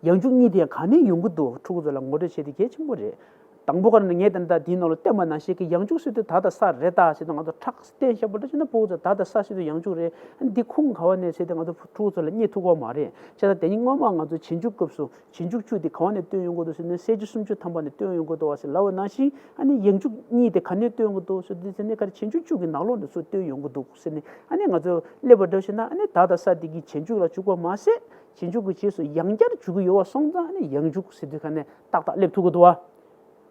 ཡང་འཇུག་གཉིས་དེ་ག་ནས་ཡོང་གི་འདུག་ཕྲུ་གུ་ཚོ་ལ་ངོ་སྤྲོད་བྱེད་དེ་གལ་ཆེན་པོ་རེད། དང་པོ་ག་རེ་ནས་ངས་ད་ལྟ་འདིའི་ནང་ལ་བསྟན་པ་ནང་བཞིན་གྱི་ཡང་འཇུག་ཟེར་དུས་ད་ལྟ་ས་རེད་ད་ཟེར་དུས་ང་ཚོ་ཁྲག་བསྟན་བཞག་པ་འདྲ་བྱས་ན། ཕྲུ་གུ་ཚོ་ད་ལྟ་ས་ཟེར་དུས་ཡང་འཇུག་རེད། ཨ་ནི་འདི་ཁུངས་ག་བ་ནས་ཟེར་དུས་ང་ཚོ་ཕྲུ་གུ་ཚོ་ལ་རྙེད་ཐུབ་ཀྱི་མ་རེད། བྱས་ཙང་དེ་ནི་སྔོན་མ་ང་ཚོ་རྗེས་འཇུག་སྐབས་སུ་རྗེས་འཇུག་བཅུ་དེ་ག་བ་ནས་བཏོན་ཡོང་གི་འདུག་ཟེར་ན། གསལ་བྱེད་སུམ་ཅུ་ཐམ་པ་ནས་བཏོན་ཡོང་གི་འདུག་བ་ཟེར་ལབ་པ་ནང་བཞིན། ཨ་ནི་ཡང་འཇུག་གཉིས་དེ་ག་ནས་བཏོན་ཡོང་གི་འདུག་ཟེར་དུས་ཟེར་ན། ག་རེ་རྗེས་འཇུག་བཅུ་གི་ནང་ལོགས་ནས་ཚུར་བཏོན་ཡོང་གི་འདུག་ཟེར་ནས། ཨ་ནི་ང་ཚོ་སླེབས་པ་འདྲ་བྱས་ན། ཨ་ནི་ད་ལྟ་ས་དེ་གི་རྗེས་འཇུག་ལ་འཇུག་པ་མ་ཟད། རྗེས་འཇུག་གི་རྗེས་སུ་ཡང་བསྐྱར་འཇུག་གི་ཡོད་པ་སོང་ཙང་། ཨ་ནི་ཡང་འཇུག་ཟེར་དུས་ག་ནས་ཏག་ཏག་སླེབས་ཐུབ་ཀྱི་འདུག་བ།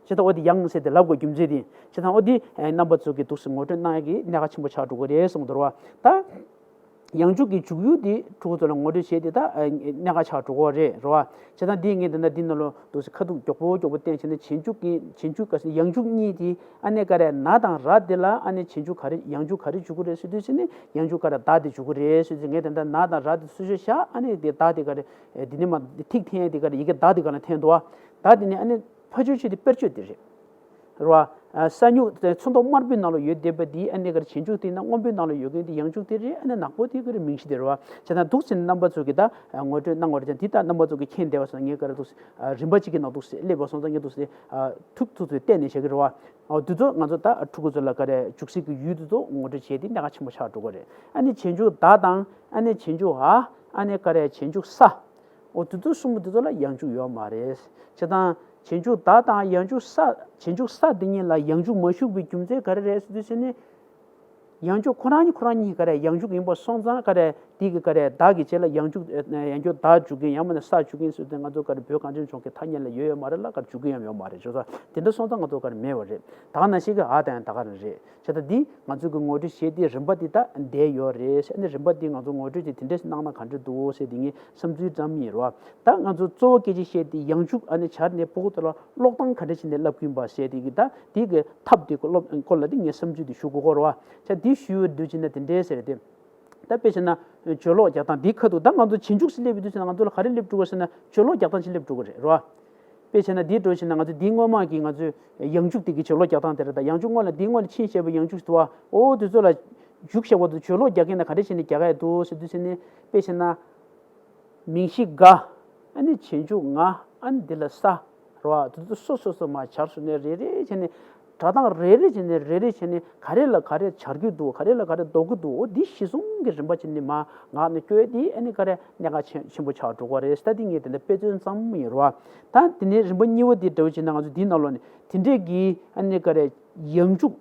བྱས་ཙང་འོ་དེ་ཡང་ཟེར་དེ་ལབ་དགོས་རྒྱུ་མཚན་དེ། བྱས་ཙང་འོ་དེ་རྣམ་པ་ཚོ་གིས་འདུག་སེ་ངོ་སྤྲོད་གནང་ཡག་གི་གནད་འགག་ཆེན་པོ་ཆགས་འགྲོ་གི་རེད་གསུངས་འདུག་བ། ད་ཡང་འཇུག་གི་འཇུག་ཡུལ་དེ་ཕྲུ་གུ་ཚོ་ལ་ངོ་སྤྲོད་བྱས་ཏེ་ད་གནད་འགག་ཆགས་འགྲོ་གི་རེད། རེད་བ། བྱས་ཙང་འདི་ངས་ད་ལྟ་འདི་ནང་ལོགས་འདུག་སེ་ཁ་ཐུག་མགྱོགས་པོ་མགྱོགས་པོ་བསྟན་བྱས་ན། རྗེས་འཇུག་གི་རྗེས་འཇུག་ག་ཡང་འཇུག་གཉིས་དེ། ཨ་ནི་ག་རེ་ན་དང་ར་དེ་ལ་ཨ་ནི་རྗེས་འཇུག་ག་རེ་ཡང་འཇུག་ག་རེ་འཇུག་གི་རེད་ཟེར་དུས་ཟེར་ནས། ཡང་འཇུག་ག་རེ་ད་དེ་འཇུག་གི་རེད་ཟེར་དུས། ངས་ད་ལྟ་ན་དང་ར་དེ་སོ་སོ་བཞག་ཨ་ནི་དེ་ད་དེ་ག་རེ་འདི་ནས་མར་ཐིག་འཐེན་ཡས་དེ་ག་རེ་ཡི་གེ་ད་དེ་ག་ལ་འཐེན་འདུག་བ། ད་དེ་ནི་ཨ་ནི་ཕ་ཆོས་ཆོས་དེ་དཔེར་བརྗོད་དེ་རེད། རེད་བ། ས་སྨྱུག་དེ་ཚོན་མདོག་དམར་པོའི་ནང་ལ་ཡོད་བསྡད་པ་དེ་ཨ་ནི་ག་རེ་བྱང་ཆུབ་དེ་ཡིན་ན། སྔོན་པོའི་ནང་ལ་ཡོད་མཁན་དེ་ཡང་འཇུག་དེ་རེད། ཨ་ནི་ནག་པོ་དེ་ག་རེ་མིང་གཞི་དེ་རེད་བ། བྱས་ཙང་འདུག་ཟེར་ནས་རྣམ་པ་ཚོ་གིས་ད་ངོ་སྤྲོད་གནང་བ་རེད། བྱས་ཙང་འདི་ད་རྣམ་པ་ཚོ་གིས་མཁྱེན་བསྡད་པ་སོང་། ངས་ག་རེ་འདུག་ཟེར་རིམ་པ་གཅིག་གི་ནང་འདུག་ཟེར་སླེབས་པ་སོང་ཙང་། ངས་འདུག་ཟེར་ཐུག་ཐུག་ཚོས་བལྟས་ནས་བྱ་གི་རེད་བ། འོ་དེ་ཚོ་ང་ཚོ་ད་ཕྲུ་གུ་ཚོ་ལ་ག་རེ་འཇུག་སྲིད་ཀྱི་ཡུལ་དེ་ཚོ་ངོ་སྤྲོད་བྱས་ཏེ་གནད་འགག་ཆེན་པོ་ཆགས་འགྲོ་གི་རེད། ཨ་ནི་བྱང་ཆུབ་བདག་དང་། ཨ་ནི་བྱང་ཆུབ་འ། ཨ་ནི་ག་རེ་བྱང་ཆུབ་ས། འོ་དེ་ཚོ་གསུམ་པོ་དེ་ཚོ་ལ་ཡང་འཇུག་ཡོད་མ་རེད། བྱས་ཙང་བྱང་ཆུབ་བདག་དང་ཡང་འཇུག་ས། བྱང་ཆུབ་ས་དེ་ཉིད་ལ་ཡང་འཇུག་མ་ཞུགས་པའི་རྒྱུ་མཚན་ག་རེ་རེད་ཟེར་དུས་ཙ་ནས། ཡང་འཇུག་ཁོ་རང་ཉིད་ཁོ་རང་ཉིད་ག་རེ་ཡང་འཇུག་ཡིན་པ་སོང་ཙང་། ག་རེ་དེ་གི་ག་རེ་བདག་གི་རྗེས་ལ་ཡང་འཇུག་ཡང་འཇུག་བདག་འཇུག་གིན་ཡང་མིན་ན་ས་འཇུག་གིན་ཟེར་དུས་ང་ཚོ་ག་རེ་བོད་གངས་ཅན་ལྗོངས་ཀྱི་ཐ་སྙད་ལ་ཡོད་ཡོད་མ་རེད་ལ། ག་རེ་འཇུག་གིན་ཡང་ཡོད་མ་རེད། བྱས་ཙང་དེ་འདྲ་སོང་ཙང་ང་ཚོ་ག་རེ་མེད་པ་རེད། ད་ག་ནང་བཞིན་གྱི་འ་དང་ཡང་ད་ག་རང་རེད། བྱས་ཙང་འདི་ང་ཚོ་གི་ངོ་སྤྲོད་བྱེད་དེ་རིམ་པ་འདི་ད་བསྡད་ཡོད་རེད། ཨ་ནི་རིམ་པ་འདི་ང་ཚོ་ངོ་སྤྲོད་ཅིག་དེ་འདྲས་གནང་ན་ག་འདྲ་འདུག་ཟེར་དེ་ངའི་བསམ་ཚུལ་ཙམ་ཡིན་རོ། ད་ང་ཚོ་གཙོ་བོ་སྐད་ཆ་བཤད་དེ་ཡང་འཇུག་ཨ་ནི་སྦྱར་ནས་ཕྲུ་གུ་ཚོ་ལ་ཀློག་སྟངས་ག་འདྲ་བྱས་ནས་བསླབ་ཀྱི་ཡིན་པ་ཟེར་དེ་གི་ད་དེ་གི་ཐབས་དེ་སློབ་སྐོར་ལ་དེ་ངས་བསམ་ཚུལ་དེ་ཞུ་དགོས་ཀྱི་རེད་བ། ཆ་དེ་ཞུ་ཡོད་དུས་ཕྱིན་ན་དེ་འདྲས་ཟེར་ཏེ། ད་དཔེ་བྱས་ན་བརྗོད་ཀློག་རྒྱག་སྟངས་འདི་ཁ་ཐུག་ད་ང་ཚོ་བྱང་ཆུབ་ཟེར་སླེབས་པའི་དུས་ཙ་ན་ང་ཚོ་ལ་ག་རེ་སླེབས་འགྲོ་གི་ཟེར་ན། བརྗོད་ཀློག་རྒྱག་སྟངས་ཅིག་སླེབས་འགྲོ་གི་རེད་རོ། དཔེ་བྱས་ན་འདི་འགྲོ་ཕྱིན་ན་ང་ཚོ་འདི་སྔོན་མ་གི་ང་ཚོའི་ཡང་འཇུག་དེ་གི་བརྗོད་ཀློག་རྒྱག་སྟངས་དེ་རེད། ད་ཡང་འཇུག་སྔོན་ལ་འདི་སྔོན་ལ་ཕྱིན་བཤད་པའི་ཡང་འཇུག་ཟེར་བ། འོ་དེ་ཚོ་ལ་འཇུག་བཤད་པ་དང་བརྗོད་ཀློག་རྒྱག་གིན་ན་ག་འདྲ་བྱས་ནས་རྒྱག་གི་འདུག་ཟེར་དུས་ཙ་ནས། དཔེ་བྱས་ན། མིང་གཞི་ག་ཨ་ནི་བྱང་ཆུབ་ང་། ཨ་ནི་འདི་ལ་ས་རེད་བ། དེ་ཚོ་སོ་སོ་སོ་མར་སྦྱར་སོང་ནས་རེ་རེ་བྱས་ནས་སྒྲ་གདངས་རེ་རེ་བྱས་ནས་རེ་རེ་བྱས་ནས་ག་རེ་ལ་ག་རེ་སྦྱར་གྱི་འདུག་ག་རེ་ལ་ག་རེ་འདོགས་ཀྱི་འདུག་འོ་འདི་གཞི་བཟུང་གི་རིམ་པ་བྱས་ནས་མར་ངག་ནས་བཀོད་དེ་ཨ་ནི་ག་རེ་གནད་འགག་ཆེན་ཆེན་པོ་ཆགས་འགྲོ་གི་རེད། ད་འདི་ངས་དེ་འདྲ་དཔེ་མཚོན་ཙམ་ཡིན་རེད་བ། ད་དེ་ནས་རིམ་པ་གཉིས་པ་འདི་འདྲ་བོ་བྱས་ན་ང་ཚོ་འདིའི་ནང་ལོགས་ནས་དེ་འདྲས་ཀྱི་ཨ་ནི་ག་རེ་ཡང་འཇུག་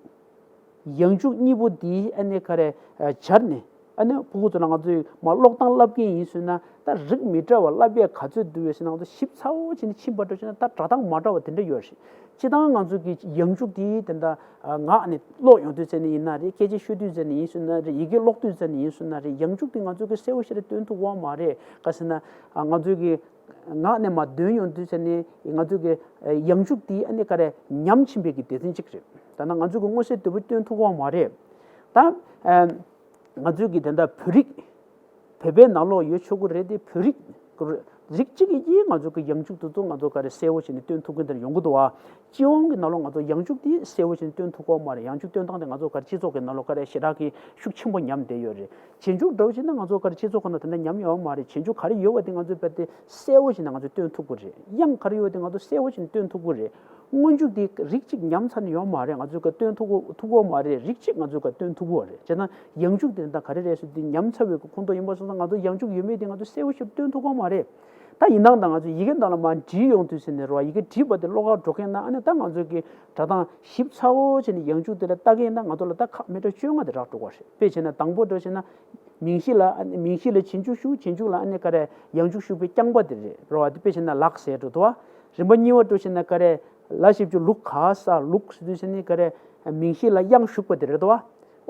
ཡང་འཇུག་གཉིས་པོ་འདི་ཨ་ནི་ག་རེ་སྦྱར་ནས། ཨ་ནི་ཕྲུ་གུ་ཚོ་ལ་ང་ཚོས་མར་ཀློག་སྟངས་བསླབ་ཀྱི་ཡིན་ཟེར་ན། ད་རིགས་མི་འདྲ་བ་བསླབ་ཡས་ག་ཚོད་འདུག་ཟེར་ན། ང་ཚོ་ཞིབ་ཚགས་པོ་བྱས་ནས་ཕྱིན་པ་འདྲ་བྱས་ན་ད་སྒྲ་གདངས་མ་འདྲ་བ་དེ་འདྲ་ཡོད་རེད། སྤྱིར་བཏང་ང་ཚོ་གི་ཡང་འཇུག་དེ་དེ་འདྲ་ངག་ནས་ཀློག་ཡོང་དུས་ཙ་ནས་ཡིན་ན་རེད། སྐད་ཆ་ཤོད་དུས་ཙ་ནས་ཡིན་ཟེར་ན་རེད། ཡི་གེ་ཀློག་དུས་ཙ་ནས་ཡིན་ཟེར་ན་རེད། ཡང་འཇུག་དེ་ང་ཚོ་གི་གསལ་པོ་ཞེ་དྲག་སྟོན་ཐུབ་ཀྱི་ཡོད་མ་རེད། ག་ཟེར་ན་ང་ཚོ་གི་ངག་ནས་མར་འདོན་ཡོང་དུས་ཙ་ནས་ང་ཚོ་གི་ཡང་འཇུག་དེ་ཨ་ནི་ག་རེ་ཉམས་ཕྱིན་པའི་གི་སྡེ་ཚན་གཅིག་རེད། ད་ནང་ང་ཚོ་གི་མངོན་གསལ་དོད་པོ་སྟོན་ཐུབ་ཀྱི་ཡོད་མ་རེད། ད། ང་ཚོའི་གི་དེ་འདྲ་བོད་རིགས། བོད་པའི་ནང་ལོགས་ཡོད་ཆོག་གི་རེད་དེ། བོད་རིགས་རིགས་གཅིག་གིས་ཀྱིས་ང་ཚོ་གི་ཡང་འཇུག་དེ་ཚོ་ང་ཚོ་ག་རེ་གསལ་པོ་བྱས་ནས་སྟོན་ཐུབ་མཁན་དེ་འདྲ་ཡོང་གི་འདུག་བ། སྤྱི་ཡོངས་ཀྱི་ནང་ལོགས་ང་ཚོ་ཡང་འཇུག་དེ་གསལ་པོ་བྱས་ནས་སྟོན་ཐུབ་ཀྱི་ཡོད་མ་རེད། ཡང་འཇུག་སྟོན་སྟངས་དེ་ང་ཚོ་ག་རེ་སྤྱི་ཚོགས་ཀྱི་ནང་ལོགས་ག་རེ་ཞེ་དྲག་གི་ཤུགས་ཆེན་པོ་ཉམས་བསྡད་ཡོད་རེད། བྱང་འཇུག་འདྲ་བོ་བྱས་ན་ང་ཚོ་ག་རེ་སྤྱི་ཚོགས་ཁོ་ན་དེ་འདྲ་ཉམས་ཡོད་མ་རེད། བྱང་འཇུག་ག་རེ་ཡོད་པ་དེ་ང་ཚོས་རྦད་དེ་གསལ་པོ་བྱས་ནས་ང་ཚོས་སྟོན་ཐུབ་ཀྱི་རེད། དབྱངས་ག་རེ་ཡོད་པ་དེ་ང་ཚོས་གསལ་པོ་བྱས་ནས་སྟོན་ཐུབ་ཀྱི་རེད། སྔོན་འཇུག་དེ་རིགས་གཅིག་ཉམས་ཚར་ནས་ཡོད་མ་རེད། ང་ཚོས་ག་སྟོན་ཐུབ་ཀྱི་ཐུབ་ཀྱི་ཡོད་མ་རེད། རིགས་གཅིག་ང་ཚོས་ག་སྟོན་ཐུབ་ཀྱི་ཡོད་རེད། བྱས་ན་ཡང་འཇུག་དེ་ད་ག་རེ་རེད་ཟེར་དུས་ཉམས་ཚར་བའི་ཁོངས་གཏོགས་ཡིན་པ་སོང་ཙང་ང་ཚོ་ཡང་འཇུག་ཡོད་མེད་དེ་ང་ཚོས་གསལ་པོ་ཞིག་སྟོན་ཐུབ་ཀྱི་ཡོད་མ་རེད། ད་ཡིན་ནའང་ད་ང་ཚོས་ཡི་གེ་ནང་ལ་མར་བྲིས་ཡོང་དུས་ཟེར་ནས་རོ། ཡི་གེ་བྲིས་པ་དེ་ཀློག་གར་འགྲོ་མཁན་ན་ཨ་ནི་ད་ང་ཚོས་ཀྱི་སྒྲ་གདངས་ཞིབ་ཚགས་པོ་བྱས་ནས་ཡང་འཇུག་དེ་ལ་ལྟ་མཁན་ན་ང་ཚོ་ལ་ད་ཁག་མི་འདྲ་བཅོ་ལྔ་དེ་རག་འགྲོ་གི་རེད། དཔེ་བྱས་ན་དང་པོ་འདྲ་བྱས་ན། མིང་གཞི་ལ་ཨ་ནི་མིང་གཞི་ལ་བྱང་འཇུག་ཞུགས། བྱང་འཇུག་ལ་ཨ་ནི་ག་རེ་ཡང་འཇུག་ཞུགས་པའི་རྐྱང་པ་དེ་རེད་རོ། དཔེ་བྱས་ན་ལགས་ཟེར་འགྲོ་འདུག་བ། རིམ་པ་གཉིས་པ་འདྲ་བྱས་ན་ག་རེ། ལ་ཞབས་ཀྱུ་ལུ་ག་ས་ལུག་ཟེར་དུས་ཟེར་ནི་ག་རེ། མིང་གཞི་ལ་དབྱངས་ཞུགས་པ་དེ་རེད་འདུག་བ།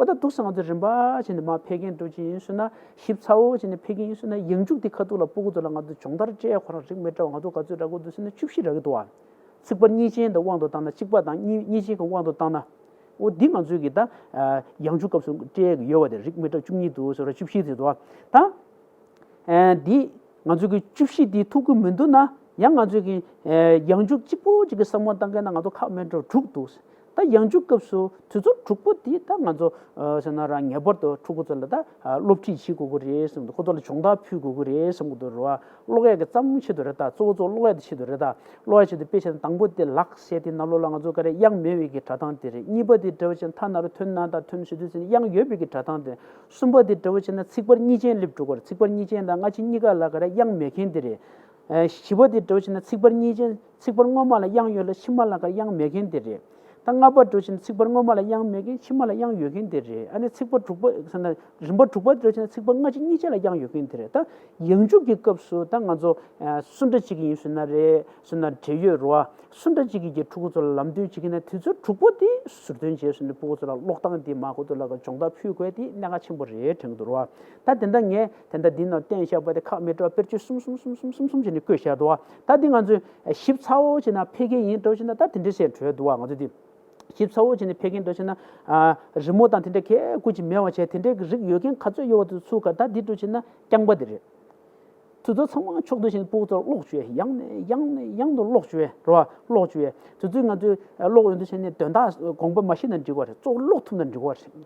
འོ་ད་འདུག་སེ་ང་ཚོ་རིམ་པ་བྱས་ནས་མར་ཕེབས་མཁན་འདྲ་ཅིག་ཡིན་ཟེར་ན། ཞིབ་ཚགས་པོ་བྱས་ནས་ཕེབས་མཁན་ཡིན་ཟེར་ན། ཡང་འཇུག་དེ་ཁ་ཐུག་ལ་ཕྲུ་གུ་ཚོ་ལ་ང་ཚོ་སྦྱོང་བརྡར་སྤྲད་ཡ་ཁོ་རང་རིགས་མི་འདྲ་བ་ང་ཚོ་ག་ཚོད་རག་གི་འདུག་ཟེར་ན་བཅུ་བཞི་རག་གི་འདུག་བ། ཚིག་ཕར་གཉིས་ཅན་དང་དབང་དུ་བཏང་ན། གཅིག་པ་དང་གཉིས་གཉིས་ཅན་གྱི་དབང་དུ་བཏང་ན། འོ་འདི་ང་ཚོས་ཀྱི་ད་ཡང་འཇུག་སྐབས་སུ་སྤྲད་ཡོད་པ་དེ་རིགས་མི་འདྲ་བཅུ་གཉིས་འདུག་ཟེར་བ། བཅུ་བཞི་དེ་འདུག་བ། ད་འདི་ང་ཚོས་ཀྱི་བཅུ་བཞི་འདི་ཐུག་གི་མི་འདུག་ན། ཡང་ང་ཚོས་ཀྱི་ཡང་འཇུག་གཅིག་པོ་གཅིག་གི་བསམ་བློ་བཏང་མཁན་ན་ང་ཚོ་ཁག་མེད་འགྲོ་དྲུག་འདུག། ད་ཡང་འཇུག་སྐབས་སུ་དུས་ཚོད་དྲུག་པོ་འདི་ད་ང་ཚོ་ཟེར་ན་རང་ངེས་པར་དུ་ཕྲུ་གུ་ཚོ་ལ་ད་སློབ་ཁྲིད་བྱེད་དགོས་ཀྱི་རེད་བསམ་གྱི་འདུག། ཁོ་ཚོ་ལ་སྦྱོང་བརྡར་ཕུལ་དགོས་ཀྱི་རེད་བསམ་གྱི་འདུག་རེད་བ། ཀློག་ཡས་ཀྱི་རྩ་བ་ཆེད་དུ་རེད། ད་གཙོ་བོ་གཙོ་བོ་ཀློག་ཡས་དེ་ཆེད་དུ་རེད། ད་ཀློག་ཡས་ཆེད་དུ་དཔེ་བྱས་ན་དང་པོ་དེ་ལགས་ཟེར་དེ་ནང་ལོགས་ལ་ང་ཚོ་ག་རེ་དབྱངས་མེད་པའི་གི་སྒྲ་གདངས་དེ་རེད། གཉིས་པ་དེ་འདྲ་བོ་བྱས་ན་ཐ་ན་རོ་ཐོན་ན་ད་ཐོན་ཟེར་དུས་ཙམ་ནས་དབྱངས་ཡོད་པའི་གི་སྒྲ་གདངས་དེ། གསུམ་པ་དེ་འདྲ་བོ་བྱས་ན་ཚེག་བར་གཉིས་ཅན་སླེབས་འགྲོ་གི་རེད། ཚེག་བར་གཉིས་ཅན་དང་སྔ་ཕྱི་གཉིས་ཀ་ལ་ག་རེ་དབྱངས་མེད་མཁན་དེ་རེད། བཞི་པ་དེ་འདྲ་བོ་བྱས་ན་ཚེག་བར་གཉིས་ཅན། ཚེག་བར་སྔོན་མ་ལ་དབྱངས་ཡོད་ལ་ཕྱི་མ་ལ་ག་རེ་དབྱངས་མེད་མཁན་དེ་རེད། ད་ལྔ་པ་འདྲ་བོ་བྱས་ན་ཚེག་བར་སྔོན་མ་ལ་དབྱངས་མེད་མཁན། ཕྱི་མ་ལ་དབྱངས་ཡོད་མཁན་དེ་རེད། ཨ་ནི་ཚེག་བར་དྲུག་པ་ཟེར་ན། རིམ་པ་དྲུག་པ་འདྲ་བོ་བྱས་ན་ཚེག་བར་སྔ་ཕྱི་གཉིས་ཆ་ལ་དབྱངས་ཡོད་མཁན་དེ་རེད། ད་ཡང་འཇུག་གི་སྐབས་སུ་ད་ང་ཚོ་སུ་འདྲ་ཅིག་ཡིན་ཟེར་ན་རེད། ཟེར་ན་འབྲེལ་ཡོད་རེད་བ། སུ་འདྲ་ཅིག་གིས་ཕྲུ་གུ་ཚོ་ལ་ལམ་སྟོན་བྱེད་ཀྱི་ན་དུས་ཚོད་དྲུག་པོ་དེ་ཟུར་འདོན་བྱས་ཟེར་ནས་ཕྲུ་གུ་ཚོ་ལ་ཀློག་སྟངས་དེ་མར་ཁོ་ཚོ་ལ་སྦྱོང་བརྡར་ཕུལ་དགོས་དེ་གནད་འགག་ཆེན་པོ་རེད་དྲན་གྱི་འདུག་རེད་བ། ད་དེ་འདྲ་ངས་དེ་འདྲ་འདི་ནང་བསྟན་བཞག་པ་དེ་ཁག་མེད་འགྲོ། དཔེར་བརྗོད་གསུམ་གསུམ་གསུམ་གསུམ་གསུམ་བྱས་ནས་བཀོད་བཞག་འདུག་བ། ད་འདི་ང་ཚོས་ཞིབ་ཚགས་པོ་བྱས་ན་ཕལ་སྐད་ཡིན་འདྲ་བོ་བྱས་ན་ད་དེ་འདྲ་བཤད་འགྲོ་འདུག་བ། ང་ཚོ་འདི། ཞིབ་ཚགས་པོ་བྱས་ནས་ཕལ་སྐད་འདྲ་བྱས་ན། ཨ། རི་མོ་དང་དེ་འདྲ་གས་ཀུ་ཅི་མེད་པ་བྱས། དེ་འདྲའི་གི་རིགས་ཡོད་མཁན་ག་ཚོད་ཡོད་པ་དེ་ཚུར་ག་ད་འདི་འདྲ་བྱས་ན་རྐྱང་པ་དེ་རེད། དེ་ཚོ་ཚང་མ་ཕྱོགས་བསྡུས་བྱས་ནས་ཕྲུ་གུ་ཚོར་ཀློག་བཅུག་ཡ། ཡང་ནས་ཡང་ནས་ཡང་དུ་ཀློག་བཅུག་ཡ་རེད་བ། ཀློག་བཅུག་ཡ། དེ་ཚོས་ང་ཚོས་ཀློག་ཡོང་དུས་བྱས་ནས་དོན་དག་དགོངས་པ་མ་ཤེས་ན་འགྲིག་གི་རེད། གཙོ་བོ་ཀློག་ཐུབ་ན་འགྲིག་གི་རེད།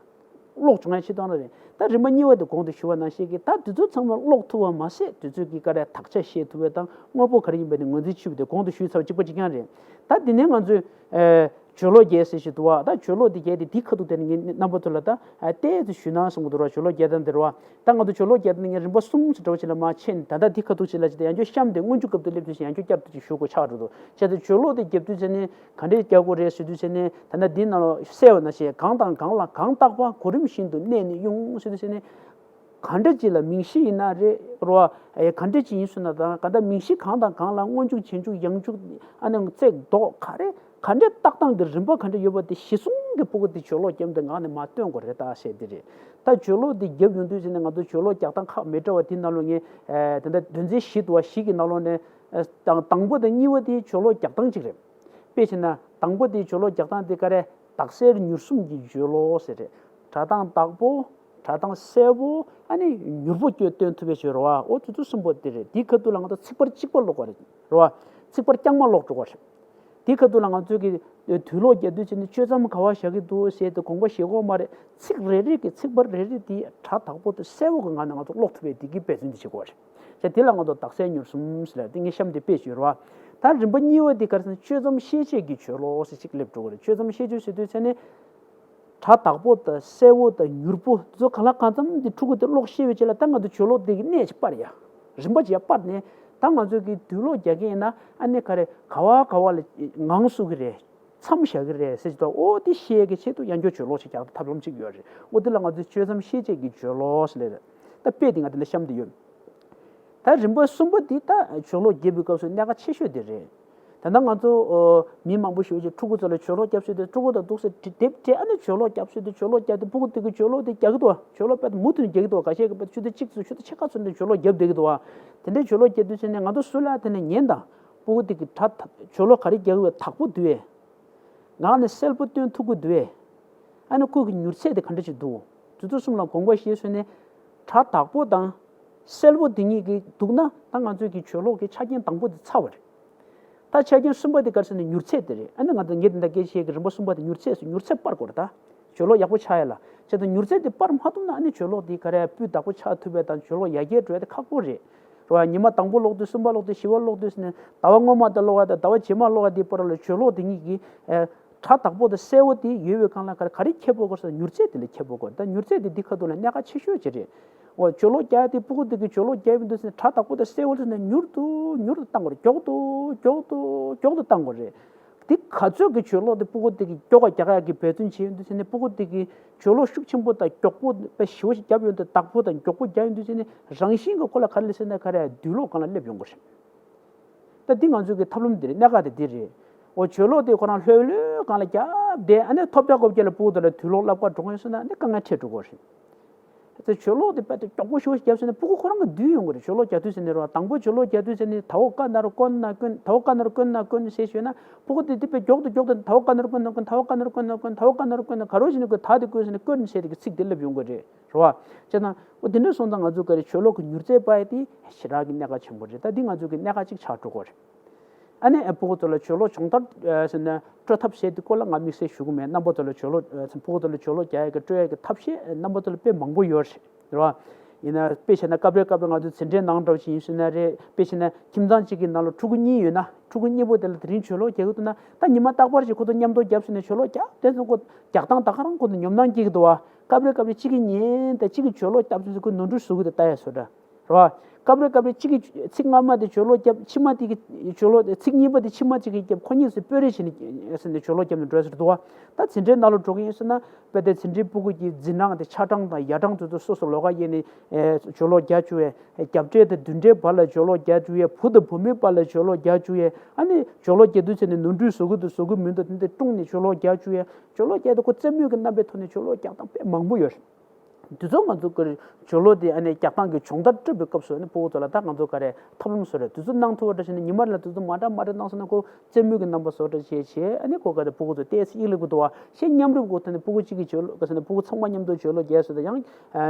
ཀློག་བྱུང་ཡ་ཆེད་དོན་རེད། ད་རིམ་པ་གཉིས་པ་དེ་གོང་དུ་ཞུས་པ་ནང་བཞིན་གྱི་ད་དེ་ཚོ་ཚང་མ་ཀློག་ཐུབ་པ་མ་ཟད་དེ་ཚོས་ཀྱི་ག་རེ་དག་ཆ་ཤེས་ཐུབ་པ་དང་དངོས་པོ་ག་རེ་ཡིན་པ་དེ་ངོས་འཛིན་བྱེད་པ་དེ་གོང་དུ་ཞུས་ཚར་བ་གཅིག་པ་གཅིག་རྐྱང་རེད། ད་དེ་ནས་ང་ཚོས་ཨེ། བྱོལ་ཀློག་རྒྱག་ཟེར་ཞིག་འདུག་བ། ད་བྱོལ་ཀློག་དེ་རྒྱག་དེ་དེའི་ཁ་ཐུག་དེ་ནས་ངས་རྣམ་པ་ཚོ་ལ་ད་ཨ་ཏོག་ཙམ་ཞུས་ན་བསམ་གྱི་འདུག་ར། བྱོལ་ཀློག་རྒྱག་སྟངས་དེ་རེད་བ། ད་ང་ཚོ་བྱོལ་ཀློག་རྒྱག་སྟངས་ངས་རིམ་པ་གསུམ་ཙམ་འདྲ་བོ་ཞིག་ལ་མར་ཕྱེ་ནས། ད་ལྟ་དེའི་ཁ་ཐུག་ཅིག་ལ་ཅིག་ད་ཡང་བསྐྱར་གཤམ་དེ་སྔོན་འཇུག་སྐབས་དེ་སླེབས་དུས་ཤིག་ཡང་བསྐྱར་བསྐྱར་དུ་ཅིག་ཞུ་དགོས་ཆགས་འགྲོ་འདུག་བྱས་ཙང་བྱོལ་ཀློག་དེ་རྒྱབ་དུས་བྱས་ནས་ག་འདྲས་རྒྱག་དགོས་རེད་ཟེར་དུས་བྱས་ནས། ད་ལྟ་འདི་ནང་ལ་གསལ་བ་ནང་བཞིན་གང་དང་གང་ལ་གང་རྟག་པ་གོ་རིམ་བཞིན་དུ་གནས་ནས་དབྱུང་ཟེར་དུས་བྱས་ནས། ག་འདྲ་ཅིག་ལ་མིང་གཞི་ཡིན་ན་རེད་རོ། ཨེ་ག་འདྲ་ཅིག་ཡིན་སོང་ན་དང་ག་འདྲ་མིང་གཞི་གང་དང་གང་ལ་སྔོན་འཇུག་རྗེས་འཇུག་ཡང་འཇུག་ཨ་ནི་བརྩེགས་ལྡོག་ག་རེ་ག་འདྲ་བཏགས་སྟངས་ཀྱི་རིམ་པ་ག་འདྲ་ཡོད་པ་དེ་གཞི་བཟུང་གི་ཕྲུ་གུ་དེ་བྱོལ་ཀློག་རྒྱབ་དུས་ངག་ནས་མར་སྟོན་དགོས་རེད་ད་ཞེས་དེ་རེད། ད་བྱོལ་ཀློག་དེ་རྒྱབ་ཡོང་དུས་ཟེར་ནས་ང་ཚོ་བྱོལ་ཀློག་རྒྱག་སྟངས་ཁག་མི་འདྲ་བ་དེ་ནང་ལོགས་ངས་ཨེ་ད་ལྟ་དོན་ཚན་བཞི་འདུག་བ། བཞི་གི་ནང་ལོགས་ནས་ཨེ་དང་དང་པོ་དང་གཉིས་པ་དེ་བྱོལ་ཀློག་རྒྱག་སྟངས་གཅིག་རེད། དཔེ་བྱས་ན་དང་པོ་དེ་བྱོལ་ཀློག་རྒྱག་སྟངས་དེ་ག་རེ། དག་གསལ་མྱུར་གསུམ་གྱིས་བརྗོད་ལོ་ཟེར་རེད། སྒྲ་གདངས་དག་པོ། སྒྲ་གདངས་གསལ་པོ། ཨ་ནི་མྱུར་པོ་སྐྱོན་སྟོན་ཐུབ་པའི་བརྗོད་རེད་བ། འོ་དེ་ཚོ་གསུམ་པོ་དེ་རེད། དེའི་ཁ་ཐུག་ལ་ང་ཚོ་ཚིག་ཕར་གཅིག་པ་ཀློག་དགོས་རེད་རེད་བ། ཚིག་ཕར་རྐྱང་མ་ཀློག་འགྲོ་དགོས་རེད། དེའི་ཁ་ཐུག་ལ་ང་ཚོས་ཀྱི་དུས་ཀློག་རྒྱག་དུས་བྱས་ནས་གཅོད་མཚམས་ག་པར་བཞག་གི་འདུག་ཟེར་དེ་དགོངས་པ་བཞེས་དགོས་མ་རེད། ཚིག་རེ་རེ་གི་ཚིག་ཕར་རེ་རེ་དེ་སྒྲ་དག་པོ་དང་གསལ་པོ་གི་ངང་ནས་ང་ཚོ་ཀློག་ཐུབ་པའི་དེ་གི་འབད་བརྩོན་དེ་བྱེད་དགོས་རེད། བྱས་དེ་ལ་ང་ཚོ་དག་གསལ་མྱུར་གསུམ་ཟེར་ལ་དེ་ངས་གཤམ་དེ་དཔེ་བརྗོད་རེད་བ། ད་རིམ་པ་གཉིས་པ་དེ་ག་རེ་ཟེར་ན་གཅོད་མཚམས་ཤེས་བྱེད་ཀྱི་བརྗོད་ལོ་ཟེར་ཅིག་སླེབས་འགྲོ་གི་རེད། གཅོད་མཚམས་ཤེས་བྱེད་ཟེར་དུས་ཚེ་ནི། སྒྲ་དག་པོ་དང་གསལ་པོ་དང་མྱུར་པོ་དེ་ཚོ་གང་ལ་གང་འཚམ་དེ་ཕྲུ་གུ་དེ་ཀློག་ཤེས་པའི་ཆེད་ལ་ད་ང་ཚོ་བརྗོད་ཀློག་དེ་གི་གནད་ཅིག་སྤར་ཡ། རིམ་པ་ཅིག་ཡ་སྤར་ནས་ད་ང་ཚོ་གི་དུས་ཀློག་རྒྱག་གི་ཡིན་ན་ཨ་ནི་ག་རེ་ག་བ་ག་བ་ལ་ངང་བཟོ་གི་རེད། མཚམས་བཞག་གི་རེད་ཟེར་གྱི་འདུག་འོ་དེ་ཤེས་ཀྱི་ཆེད་དུ་ཡང་བསྐྱར་བརྗོད་ཀློག་ཅིག་རྒྱག་ཐབས་ལམ་ཅིག་ཡོད་རེད། འོ་དེ་ལ་ང་ཚོས་གཅོད་མཚམས་ཤེས་བྱེད་ཀྱི་བརྗོད་ལོ་ཟེར་ལེ་རེད། ད་དཔེ་དེ་ང་དེ་འདྲ་གཤམ་དུ་ཡོད། ད་རིམ་པ་གསུམ་པ་འདི་ད་བརྗོད་ཀློག་རྒྱབ་པའི་སྐབས་སུ་གནད་འགག་ཆེ་ཤོས་དེ་རེད། ད་ལྟ་ང་ཚོ་ཨོ་མི་མང་པོ་ཞིག་ཅིག་ཕྲུ་གུ་ཚོ་ལ་བརྗོད་ཀློག་རྒྱབ་སྲོལ་དེ། ཕྲུ་གུ་དང་འདུག་སེ་དེབ་སྤྲད། ཨ་ནི་བརྗོད་ཀློག་རྒྱབ་སྲོལ་དེ། བརྗོད་ཀློག་རྒྱབ་དེ་ཕྲུ་གུ་དེ་གིས་བརྗོད་ཀློག་དེ་རྒྱག་གི་འདུག་བ། བརྗོད་ཀློག་དཔེ་མུ་མཐུད་ནས་རྒྱག་གི་འདུག་བ། ཁ་ཤས་ཀྱིས་དཔེ་ཆུ་ཚོད་གཅིག་ཙམ་ཆུ་ཚོད་ཕྱེད་ཀ་ཙམ་དེ་བརྗོད་ཀློག་རྒྱབ་བསྡད་ཀྱི་འདུག་བ། དེ་འདྲའི་བརྗོད་ཀློག་རྒྱབ་དུས་ཚེ་ནས་ང་ཚོ་སུ་ལ་དེ་ནས་ཉན་དང་། ཕྲུ་གུ་དེ་གི་ད་བརྗོད་ཀློག་ག་རེ་རྒྱག་གི་ཡོད། དག་པོ་འདུག་གས། ངག་ནས་གསལ་པོ་སྟོན་ཐུབ་ཀྱི་འདུག་གས། ཨ་ནི་ཁོ་གི་མྱུར་ཚད་དེ་ག་འདྲ་ཅིག་འདུག་དེ་ཚོ་གསུམ་ལ་དགོངས་པ་བཞེས་སོང་ནས། སྒྲ་དག་པོ་དང་གསལ་པོ་དེ་གཉིས་ཀྱི་འདུག་ན་ད་ང་ཚོའི་གི་བརྗོད་ཀློག་གི་ཆ་རྐྱེན་དང་པོ་དེ་ཚར་བ་རེད། ད་ཆ་རྐྱེན་གསུམ་པ་དེ་ག་རེ་ཟེར་ན་མྱུར་ཚད་དེ་རེད། ཨ་ནི་ང་ཚོ་ངས་དེ་འདྲ་སྐད་ཆ་བཤད་ཀྱི་རིམ་པ་གསུམ་པ་དེ་མྱུར་ཚད་ཟེར། མྱུར་ཚད་སྤར་དགོས་རེད་ད། བརྗོད་ཀློག་ཡག་པོ་ཆགས་ཡ་ལ། བྱས་ཙང་མྱུར་ཚད་དེ་སྤར་མ་ཐུབ་ན་ཨ་ནི་བརྗོད་ཀློག་དེ་ག་རེ་སྤུས་དག་པོ་ཆགས་ཐུབ་པ་དང་བརྗོད་ཀློག་ཡར་རྒྱས་འགྲོ་ཡ་དེ་ཁག་པོ་རེད། རེད་བ། ཉི་མ་དང་པོ་ཀློག་དུས། གསུམ་པ་ཀློག་དུས། བཞི་པ་ཀློག་དུས་ཟེར་ནས་ཟླ་བ་སྔོན་མ་དང་ཀློག་ཡ་དང་ཟླ་བ་རྗེས་མ་ཀློག་ཡ་དེའི་བར་ལ་བརྗོད་ཀློག་དེ་གཉིས་ཀྱི་ཨེ་སྒྲ་དག་པོ་དང་གསལ་པོ་དེ་ཡོད་པའི་སྒང་ལ་ག་རེ་ག་རེ་ཁྱད་པར་དགོས་ཟེར་ན་མྱུར་ཚད་དེ་ལ་ཁྱད་པར་དགོས། ད་མྱུར་ཚད་དེ་འདི་ཁ་ཐུག་ལ་གནད་འགག་ཆེ་ཤོས་ཅིག་རེད། འོ་བརྗོད་ཀློག་རྒྱག་ཡ་དེ་ཕྲུ་གུ་དེ་གིས་བརྗོད་ཀློག་རྒྱབ་ཡོང་དུས་ཟེར་ནས་སྒྲ་དག་པོ་དང་གསལ་པོ་ཟེར་ནས་མྱུར་དུ་མྱུར་དུ་བཏང་དགོས་རེད། མགྱོགས་དུ་མགྱོགས་དུ་མགྱོགས་དུ་བཏང་དགོས་རེད། འདི་ག་ཚོད་ཀྱི་བརྗོད་ཀློག་དེ་ཕྲུ་གུ་དེ་གིས་མགྱོགས་པ་རྒྱག་ཡག་གི་འབད་བརྩོན་བྱེད་ཡོང་དུས་ཟེར་ནས་ཕྲུ་གུ་དེ་གིས་བརྗོད་ཀློག་ཤུགས་ཆེན་པོ་དང་མགྱོགས་པོ་དཔེ་ཞེ་པོ་ཞིག་རྒྱབ་ཡོང་དུས། དག་པོ་དང་མགྱོགས་པོ་རྒྱག་ཡོང་དུས་ཟེར་ནས་རང་བཞིན་གྱིས་ཁོ་ལ་ག་རེ་ལབ་ཟེར་ན་ག་རེ་དུས་ཀློག་སྒང་ལ་སླེབས་ཡོང་གི་རེད། ད་འདི་ང་ཚོའི་གི་ཐབས་ལམ་འདི་རེད། གནད་འགག་དེ་འདི་རེད། འོ་བརྗོད་ཀློག་དེ་ཁོ་རང་ལྷོད་ལྷོད་སྒང་ལ་རྒྱབ་བསྡད། ཨ་ནི་ཐོབ་རྒྱག་གོ་བརྒྱ་ལ་ཕྲུ་གུ་དེ་ལ་དུས་ཀློག་བསླབ་ག་འགྲོ་མཁན་སོང་ན་ཨ་ནི་དཀའ་ངལ་འཕྲད་འགྲོ་གི་རེད། ད་བརྗོད་ཀློག་དེ་དཔེ་དེ་མགྱོགས་པོ་ཞེ་པོ་ཞིག་བརྒྱབ་ཟེར་ན་ཕྲུ་གུ་ཁོ་རང་གི་འདུས་ཡོང་གི་རེད། བརྗོད་ཀློག་རྒྱག་དུས་ཟེར་ནས་རེད་བ། དང་པོ་བརྗོད་ཀློག་རྒྱག་དུས་ཟེར་ནས་ད་འོ་ཀ་ན་རོ་ཀོ་ན་ཀོན། ད་འོ་ཀ་ན་རོ་ཀོན་ན་ཀོན་ཟེར་ཞུས་ན་ཕྲུ་གུ་དེ་དེ་དཔེ་མགྱོགས་དུ་མགྱོགས་དུ་ད་འོ་ཀ་ན་རོ་ཀོན་ན་ཀོན། ད་འོ་ཀ་ན་རོ་ཀོན་ན་ཀོན། ད་འོ་ཀ་ན་རོ་ཀོན་ན་ཀོན། ག་རེ་བྱས་ནས་ཀོན། ད་དེ་ཀོན་ཟེར་ནས་ཀོན་ཟེར་དེ་གི་ཚིག་དེ་སླེབས་ཡོང་གི་རེད། རེད་བ། བྱས་ཙང་འོ་དེ་འདྲ་སོང་ཙང་ང་ཚོ་ག་རེ་བརྗོད་ཀློག་གི་མྱུར་ཚད་སྤར་ཡ་དེ་ཞེ་དྲག་གི་གནད་འགག་ཆེན་པོ་རེད། ད་འདི་ང་ཚོ་གི་གནད་འགག་ཅིག་ཆགས་འགྲོ་གི་རེད། ཨ་ནི་ཕྲུ་གུ་ཚོ་ལ་བརྗོད་ཀློག་སྦྱོང་བརྡར་ཟེར་ན་སྤྲོད་ཐབས་ཟེར་དེ་སྐོར་ལ་ང་དམིགས་བསལ་ཞུ་གི་མེད། རྣམ་པ་ཚོ་ལ་བརྗོད་ཀློག་ཕྲུ་གུ་ཚོ་ལ་བརྗོད་ཀློག་རྒྱག་ཡ་གི་སྤྲོད་ཡ་གི་ཐབས་ཤེས་རྣམ་པ་ཚོ་ལ་དཔེ་མང་པོ་ཡོད་རེད། རེད་བ། ཡིན་ན་དཔེ་བྱས་ན་སྐབས་རེ་སྐབས་རེ་ང་ཚོ་འཛིན་གྲྭའི་ནང་འདྲ་བོ་ཞིག་ཡིན་ཟེར་ན་རེད། དཔེ་བྱས་ན་ཁྱིམ་ཚང་གཅིག་གི་ནང་ལ་ཕྲུ་གུ་གཉིས་ཡོད་ན་ཕྲུ་གུ་གཉིས་པོ་དེ་ལ་དེ་རིང་བརྗོད་ཀློག་རྒྱག་གི་འདུག་ན་ད་ཉི་མ་རྟག་པར་ཞིག་ཁོ་ཚོ་མཉམ་དུ་རྒྱབ་ཟེར་ནས་བརྗོད་ཀློག་རྒྱག་དེ་ཚོ་ཁོ་རྒྱག་སྟངས་ད་ག་རང་ཁོ་ཚོ་ཉོབ་སྣང་སྐྱེ་གི་འདུག་བ། སྐབས་རེ་སྐབས་རེ་གཅིག་གིས་ཉན་དང་གཅིག་གིས་བརྗོད་ཀློག་རྒྱབ་ཚུལ་ཁོ་ནོར་འཁྲུལ་བཟོ་གི་འདུག་ལྟ་ཡ་བཟོ་འདྲ། རེད་བ། སྐབས་རེ་སྐབས་རེ་གཅིག་གིས་ཚིག་སྔ་མ་དེ་བརྗོད་ཀློག་རྒྱབ། ཕྱི་མ་དེ་གི་བརྗོད་ཀློག་ཚིག་གཉིས་པ་དེ་ཕྱི་མ་གཅིག་གིས་རྒྱབ། ཁོ་གཉིས་སུ་སྤོ་རེས་བྱས་ནས་ཟེར་ནས་བརྗོད་ཀློག་རྒྱབ་ནས་འགྲོ་ཟེར་འདུག་བ། ད་འཛིན་གྲྭའི་ནང་ལ་འགྲོ་གི་ཡིན་ཟེར་ན་དཔེ་དེ་འཛིན་གྲྭའི་ཕྲུ་གུ་གི་འཛིན་གྲྭ་དེ་ཆ་གྲངས་དང་ཡ་གྲངས་དེ་ཚོ་སོ་སོ་ལོགས་ཀ་དབྱེ་ནས་ཨེ་བརྗོད་ཀློག་རྒྱག་བཅུག་ཡས། རྒྱབ་གྲས་དང་མདུན་གྲས་བར་ལ་བརྗོད་ཀློག་རྒྱག་བཅུག་ཡས། བུ་དང་བུ་མོའི་བར་ལ་བརྗོད་ཀློག་རྒྱག་བཅུག་ཡས། ཨ་ནི་བརྗོད་ཀློག་རྒྱག་དུས་ཚེ་ནས་ནོར་འཁྲུལ་བཟོ་གི་འདུག་བཟོ་གི་མི་འདུག་དེ་འདྲ་སྒྲུང་ནས་བརྗོད་ཀློག་རྒྱག་བཅུག་ཡས། བརྗོད་ཀློག་རྒྱག་དེ་ཁོ་རྩེད་མོ་གི་རྣམ་པའི་ཐོག་ནས་བརྗོད་ཀློག་རྒྱག་སྟངས་དཔེ་མང་པོ་ཡོད་རེད། དུས་ཚོད་ང་ཚོ་གི་སྦྱོར་ཀློག་དེ་ཨ་ནི་རྒྱག་སྟངས་ཀྱི་སྦྱོང་བརྡར་སྤྲོད་པའི་སྐབས་སུ་ཨ་ནི་ཕྲུ་གུ་ཚོ་ལ་ད་ང་ཚོ་ག་རེ་ཐབས་ལམ་བཟོ་རེད། དུས་ཚོད་གནང་ཐུབ་པ་འདྲ་བྱས་ན་ཉི་མ་རེ་ལ་དུས་ཚོད་མ་འདྲ་མ་འདྲ་གནང་སོང་ན་ཁོ་རྩེད་མོ་གི་རྣམ་པ་བཟོ་འདྲ་བྱས་བྱས་ཨ་ནི་ཁོ་ག་རེ་ཕྲུ་གུ་ཚོ་ཏོག་ཙམ་ཡིད་ལ་འགུག་འདུག་བ། ཤེས་མཉམ་རུབ་གོ་ཐོན་ནས་ཕྲུ་གུ་གཅིག་གིས་སྦྱོར་ཀློག་ག་ཟེར་ན་ཕྲུ་གུ་ཚང་མ་མཉམ་དུ་སྦྱོར་ཀློག་རྒྱག་ཟེར་ད་ཡང་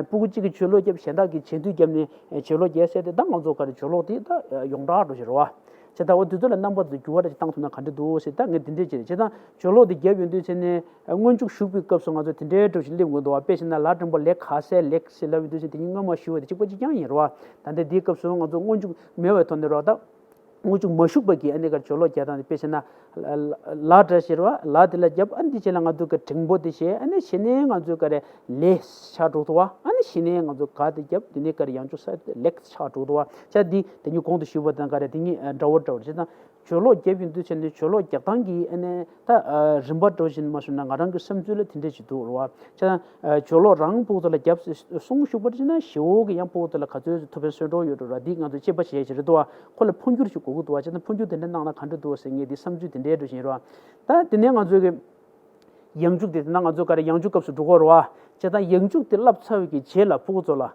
ཕྲུ་གུ་གཅིག་གིས་སྦྱོར་ཀློག་རྒྱབ་གཞན་དག་གིས་བྱེད་དུས་བརྒྱབ་ནས་སྦྱོར་ཀློག་རྒྱག་ཟེར་ཏེ་ད་ང་ཚོ་ག་རེ་སྦྱོར་ཀློག་དེ་ད་ཡོངས་གྲགས་འགྲོ་བཞིན་རེད་བ། བྱས་ཙང་འོ་དུས་ཚོད་ལ་རྣམ་པ་ཚོ་འགྱུར་བ་འདྲ་ཞིག་བཏང་ཐུབ་ན་ག་འདྲ་འདུག་ཟེར་ད་ངས་འདི་འདྲས་བྱས་རེད། བྱས་ཙང་སྦྱོར་ཀློག་དེ་བརྒྱབ་ཡོང་དུས་ཚེ་ནས་སྔོན་འཇུག་ཞུགས་པའི་སྐབས་སུ་ང་ཚོ་དེ་འདྲའི་འགྲོ་ཞིག་སླེབས་དགོས་འདུག་བ། དཔེ་བྱས་ན་ལ་འགྲེང་བུ་ལེ་ག་ས་ལེགས་ཟེར་ལབ་ཡོང་དུས་ཚེ་དེ་ཉིད་སྔོན་མ་ཞུ་བ་དེ་གཅིག་པ་གཅིག་རྐྱང་ཡིན་རེད་བ། ད་ལྟ་འདིའི་སྐབས་སུ་ང་ཚོ་སྔོན་འཇུག་མེད་པའི་ཐོག་ནས་རོགས་ད། སྔོན་འཇུག་མ་ཞུགས་པ་གི་ཨ་ནི་ག་སྦྱོར་ཀློག་རྒྱག་སྟངས་དེ་དཔེ་བྱས་ན། ལ་ལ་འདྲ་ཞིག་རེད་བ། ལ་དེ་ལ་བརྒྱབ་ཨ་ནི་དེ་བྱས་ན་ང་ཚོ་གི་འགྲེང་བུ་དེ་བྱས་ཨ་ནི་གཞི་ནས་ང་ཚོ་ག་རེ་ལེ་ཆགས་འགྲོ་འདུག་བ། ཨ་ནི་གཞི་ནས་ང་ཚོ་ག་དེ་བརྒྱབ་དེ་ནས་ག་རེ་ཡང་འཇུག་ས་ལེགས་ཆགས་འགྲོ་འདུག་བ། བྱས་འདི་དེ་ཉིད་གོང་དུ་ཞུས་པ་དང་ག་རེ་དེ་ཉིད་འདྲ་བོ་འདྲ་བོ་རེད། བྱས་ཙང་སྦྱོར་ཀློག་རྒྱབ་ཡོང་དུས་བྱས་ནས་སྦྱོར་ཀློག་རྒྱག་སྟངས་ཀྱི་ཨ་ནི་ད་རིམ་པ་འདྲ་བོ་ཞིག་མ་ཞུས་ན་ང་རང་གི་བསམ་ཚུལ་ལ་དེ་འདྲས་ཞིག་འདུག་རེད་བ། བྱས་ཙང་སྦྱོར་ཀློག་རང་ཕྲུ་གུ་ཚོ་ལ་རྒྱབ་གསུང་ཞུ་བར་བྱས་ན་ཞེ་པོ་གི་ཡང་ཕྲུ་གུ་ཚོ་ལ་ག་ཚོད་ཐུགས་ཕན་གསོས་འགྲོ་ཡོད་འགྲོ་ར། འདི་ང་ཚོ་དཔྱད་པ་བྱས་བྱས་རེད་འདུག་བ། ཁོ་ལ་འཕོ་འགྱུར་ཞིག་དགོས་ཀྱི་འདུག་བ། བྱས་ཙང་འཕོ་འགྱུར་དེ་འདྲ་གནང་ན་ག་འདྲ་འདུག་ཟེར་ངས་འདི་བསམ་ཚུལ་དེ་འདྲའི་འགྲོ་བཞིན་རེད་བ། ད་དེ་ནས་ང་ཚོའི་གི་ཡང་འཇུག་དེ་དེ་ན་ང་ཚོ་ག་རེ་ཡང་འཇུག་སྐབས་སུ་འགྲོ་གི་རེད་བ། བྱས་ཙང་ཡང་འཇུག་དེ་བསླབ་ཚར་བའི་གི་རྗེས་ལ་ཕྲུ་གུ་ཚོ་ལ་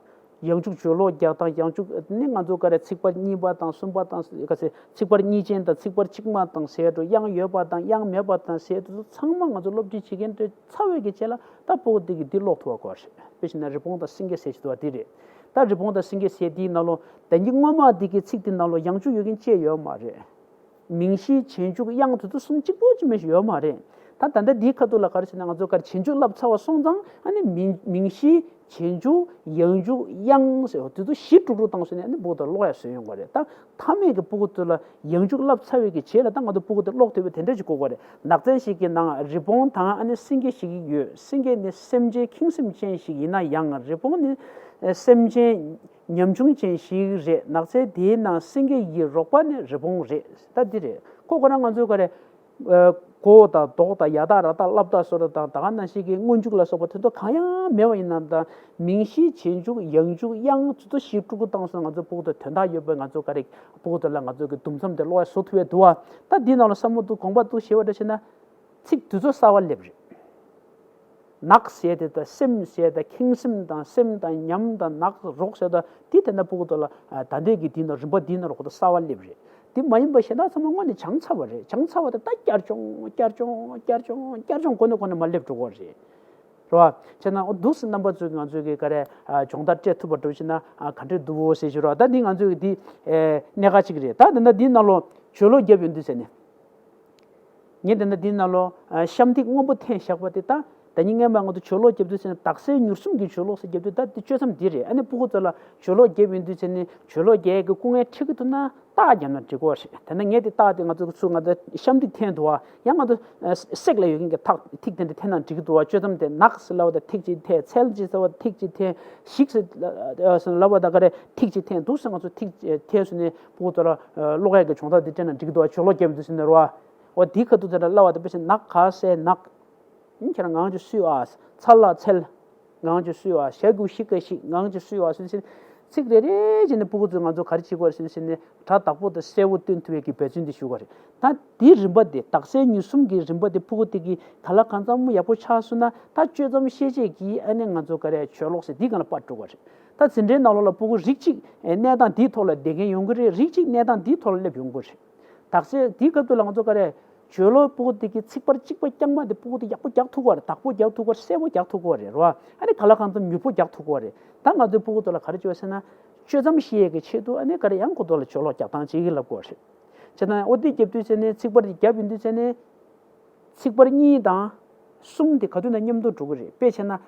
ཡང་འཇུག་སྦྱོར་ཀློག་རྒྱག་སྟངས་ཡང་འཇུག་ནི་ང་ཚོ་ག་རེ་ཚིག་པར་གཉིས་པ་དང་གསུམ་པ་དང་ག་ཚེ་ཚིག་པར་གཉིས་ཅན་དང་ཚིག་པར་གཅིག་མ་དང་ཟེར་འགྲོ། དབྱངས་ཡོད་པ་དང་དབྱངས་མེད་པ་དང་ཟེར་འགྲོ་ཚང་མ་ང་ཚོ་སློབ་ཁྲིད་བྱེད་མཁན་དེ་ཚར་བའི་གི་རྗེས་ལ་ད་ཕྲུ་གུ་དེ་གི་འདི་ཀློག་ཐུབ་པ་དགོས་རེད། དཔེ་བྱས་ན་རི་བོང་དང་སེང་གེ་ཟེར་གྱི་འདུག་བ་དེ་རེད། ད་རི་བོང་དང་སེང་གེ་ཟེར་དེའི་ནང་ལོ་ད་གིན་སྔོན་མ་དེ་གི་ཚིག་དེ་ནང་ལོ་ཡང་འཇུག་ཡོད་མཁན་ཅིག་ཡོད་མ་རེད། མིང་གཞི་རྗེས་འཇུག་དབྱངས་དེ་ཚོ་གསུམ་གཅིག་པོ་ཅིག་མེད་ཞིག་ཡོད་མ་རེད། ད་ད་ལྟ་འདིའི་ཁ་ཐུག་ལ་ག་རེ་ཟེར་ན་ང་ཚོ་ག་རེ་རྗེས་འཇུག་བསླབ་ཚར་བ་སོང་ཙང་ཨ་ནི་མིང་མིང་གཞི་རྗེས་འཇུག་ཡང་འཇུག་དབྱངས་ཟེར་བ་དེ་ཚོ་གཞི་དཀྲུག་དཀྲུག་བཏང་སོང་ནས་ཨ་ནི་ཕྲུ་གུ་དེ་ཀློག་ཡག་བཟོས་ཡོང་གི་རེད། ད་མཐའ་མའི་གི་ཕྲུ་གུ་དེ་ལ་ཡང་འཇུག་བསླབ་ཚར་བའི་གི་རྗེས་ལ་ད་ང་ཚོ་ཕྲུ་གུ་དེ་ཀློག་ཐུབ་པའི་དེ་འདྲ་ཞིག་དགོས་ཀྱི་རེད། ནགས་ཚལ་ཞིག་གི་ནང་རི་བོང་དང་ཨ་ནི་སེང་གེ་ཞིག་ཡོད། སེང་གེ་ནི་སེམས་ཅན་ཁེངས་སེམས་ཅན་ཞིག་ཡིན་ན་ཡང་རི་བོང་ནི་སེམས་ཅན་ཉམ་ཆུང་ཅན་ཞིག་རེད། ནགས་ཚལ་དེའི་ནང་སེང་གེ་ཡི་རོགས་པ་ནི་རི་བོང་རེད། ད་འདི་རེད། ཁོ་ཁོ་རང་ང་ཚོའི་ག་རེ། ཨ། གོ་དང་ལྡོག་དང་ཡ་བཏགས་ར་བཏགས་སླབ་བཏགས་སོ་ར་དང་ད་ག་ནང་བཞིན་གྱི་སྔོན་འཇུག་ལ་སོགས་པ་དེ་ཚོ་གང་ཡང་མེད་པ་ཡིན་ན་ད་མིང་གཞི་རྗེས་འཇུག་ཡང་འཇུག་དབྱངས་དེ་ཚོ་གཞི་དཀྲུག་དཀྲུག་བཏང་སོང་ང་ཚོ་ཕྲུ་གུ་དོན་དག་ཡོད་པའི་ང་ཚོ་ག་རེ་ཕྲུ་གུ་དེ་ལ་ང་ཚོ་གི་དུམ་མཚམས་དེ་ཀློག་ཡ་བཟོ་ཐུབ་ཡ་འདུག་བ། ད་འདི་ནང་ལ་བསམ་བློ་འདུག་དགོངས་པ་འདུག་ཞེས་པ་འདྲ་བྱས་ན། ཚིག་དེ་ཚོ་གསར་བ་སླེབས་རེད། ནགས་ཟེར་དེ་དང་སེམས་ཟེར་དང་ཁེངས་སེམས་དང་སེམས་དང་ཉམས་དང་ནགས་རོགས་ཟེར་དང་དེ་དེ་ན་ཕྲུ་གུ་དེ་ལ་ད་ལྟའི་གི་དེ་ན་རིམ་པ་དེ་ན་རོགས་དང་གསར་བ་སླེབས་རེད། དེ་མ་ཡིན་པ་གཞན་དག་ཚང་མ་སྔོན་ནས་སྦྱངས་ཚར་བ་རེད། སྦྱངས་ཚར་བ་དེ་ད་བསྐྱར་སྦྱོང་བསྐྱར་སྦྱོང་བསྐྱར་སྦྱོང་བསྐྱར་སྦྱོང་སྒོ་ནས་སྒོ་ནས་མར་སླེབས་འགྲོ་གི་རེད། རེད་བ། བྱས་ན་འོ་འདུག་སེ་རྣམ་པ་ཚོས་ང་ཚོས་གི་ག་རེ་སྦྱོང་བརྡར་སྤྲད་ཐུབ་པ་འགྲོ་ཕྱིན་ན་ག་འདྲས་འདུག་ཟེར་ཞུ་རོགས། ད་འདི་ང་ཚོས་གི་འདི་གནད་འགག་ཅིག་རེད། ད་འདི་ན་འདི་ནང་ལོ་སྦྱོར་ཀློག་བརྒྱབ་ཡོང་དུས་ཟེར་ནས། ངས་འདི་ན་འདི་ནང་ལོ་ཨ་གཤམ་ཐིག་སྔོན་པོ་འཐེན་བཞག་པ་དེ་ད་ད་ཉིན་ངས་མ་ང་ཚོ་སྦྱོར་ཀློག་རྒྱབ་དུས་ཟེར་ན་དག་སའི་མྱུར་སུམ་གྱི་སྦྱོར་ཀློག་ཟེར་རྒྱབ་དུས་ད་འདི་གཅོད་མཚམས་འདི་རེད། ཨ་ནི་ཕྲུ་གུ་ཚོ་ལ་སྦྱོར་ཀློག་རྒྱབ་ཡོང་དུས་ཟེར་ནས་སྦྱོར་ཀློག་རྒྱག་ཡས་ཀྱི་སྐུ་ངལ་འཕྲད་ཀྱི་འདུག་ན་རྟགས་བརྒྱབ་ན་འགྲིག་གི་རེད། དེ་ན་ངས་དེ་རྟགས་དེ་ང་ཚོ་ཚུར་ང་ཚོ་གཤམ་ཐིག་འཐེན་འདུག་བ། ཡང་ང་ཚོ་གསེག་ལ་ཡོད་མཁན་གྱི་ཐག་ཐིག་དེ་འདྲ་འཐེན་ན་འགྲིག་གི་འདུག་བ། གཅོད་མཚམས་དེ་ནགས་ཟེར་ལབ་པ་དང་ཐིག་ཅིག་འཐེན། ཚལ་ཅིག་ཟེར་བ་ཐིག་ཅིག་འཐེན། ཞིག་ཟེར་ལབ་པ་དང་ག་རེ་ཐིག་ཅིག་འཐེན། འདུག་ཟེར་ང་ཚོ་ཐིག་འཐེན་སོང་ནས་ཕྲུ་གུ་ཚོ་ལ་ཀློག་ཡས་ཀྱི་སྦྱོང་བརྡར་འདི་སྤྲད་ན་འགྲིག་གི་འདུག་བ། སྦྱོར་ཀློག་རྒྱབ་འདུག་ཟེར་ནས་རོ། འོ་དེའི་ཁ་ཐུག་དེ་འདྲ་ལབ་པ་དང་དཔེ་བཞིན་ནགས་ཁ་སའི་ནགས། ཁྱེད་རང་ངང་ཅིག་བསུས་ཨ། ཚལ་ལ་ཚལ། ངང་ཅིག་བསུས་ཨ། ཞ་གི་གུ་ཞི་ག་ཞིག་ངང་ཅིག་བསུས་ཨ་ཟེར་ཟེར། ཚིག་རེ་རེ་བྱས་ནས་ཕྲུ་གུ་ཚོས་ང་ཚོ་ག་རེ་བྱེད་དགོས་རེད་ཟེར་ཟེར་ནས་སྒྲ་དག་པོ་དང་གསལ་པོ་སྟོན་ཐུབ་ཡས་ཀྱི་འབད་བརྩོན་འདི་ཞུ་དགོས་རེད། ད་འདིའི་རིམ་པ་དེ་དག་སའི་མྱུར་སུམ་གྱི་རིམ་པ་དེ་ཕྲུ་གུ་དེ་གིས་ག་ལ་གང་འཚམ་ཡག་པོ་ཆགས་སོང་ན་ད་གཅོད་མཚམས་ཤེས་བྱེད་ཀྱི་ཨ་ནི་ང་ཚོ་ག་རེ་སྦྱོར་ཀློག་ཟེར་འདི་སྒང་ལ་པར་འགྲོ་དགོས་རེད། ད་འཛིན་གྲྭའི་ནང་ལོགས་ལ་ཕྲུ་གུ་རིགས་གཅིག་གནས་སྟངས་འདིའི་ཐོག་ལ་བསྡད་མཁན་ཡོང་གི་རེད། རིགས་གཅིག་གནས་སྟངས་འདིའི་ཐོག་ལ་སླེབས་ཡོང་གི་རེད། དག་ས་དེའི་སྐབས་དུས་ལ་ང་ཚོ་ག་རེ། སྦྱོར་ཀློག་ཕྲུ་གུ་དེ་གི་ཚིག་པར་གཅིག་པ་རྐྱང་པ་དེ་ཕྲུ་གུ་དེ་ཡག་པོ་རྒྱག་ཐུབ་ཀྱི་རེད། དག་པོ་རྒྱག་ཐུབ་ཀྱི་རེད། གསལ་པོ་རྒྱག་ཐུབ་ཀྱི་རེད་རོ། ཨ་ནི་ག་ལ་གང་འཚམ་མྱུར་པོ་རྒྱག་ཐུབ་ཀྱི་རེད། ད་ང་ཚོའི་ཕྲུ་གུ་ཚོ་ལ་ག་རེ་བྱོས་ཟེར་ན། གཅོད་མཚམས་ཤེས་ཡས་ཀྱི་ཆེད་དུ་ཨ་ནི་ག་རེ་ཡང་ཁོ་ཚོ་ལ་སྦྱོར་ཀློག་རྒྱག་སྟངས་ཅིག་ལབ་དགོས་རེད། བྱས་ན་འོ་དེ་རྒྱབ་དུས་ཟེར་ནས་ཚིག་པར་དེ་རྒྱབ་ཡིན་དུས་ཟེར་ནས། ཚིག་པར་གཉིས་དང་གསུམ་དེ་ག་དུས་ན་མཉམ་དུ་འགྲོ་གི་རེད། དཔེ་བྱས་ན།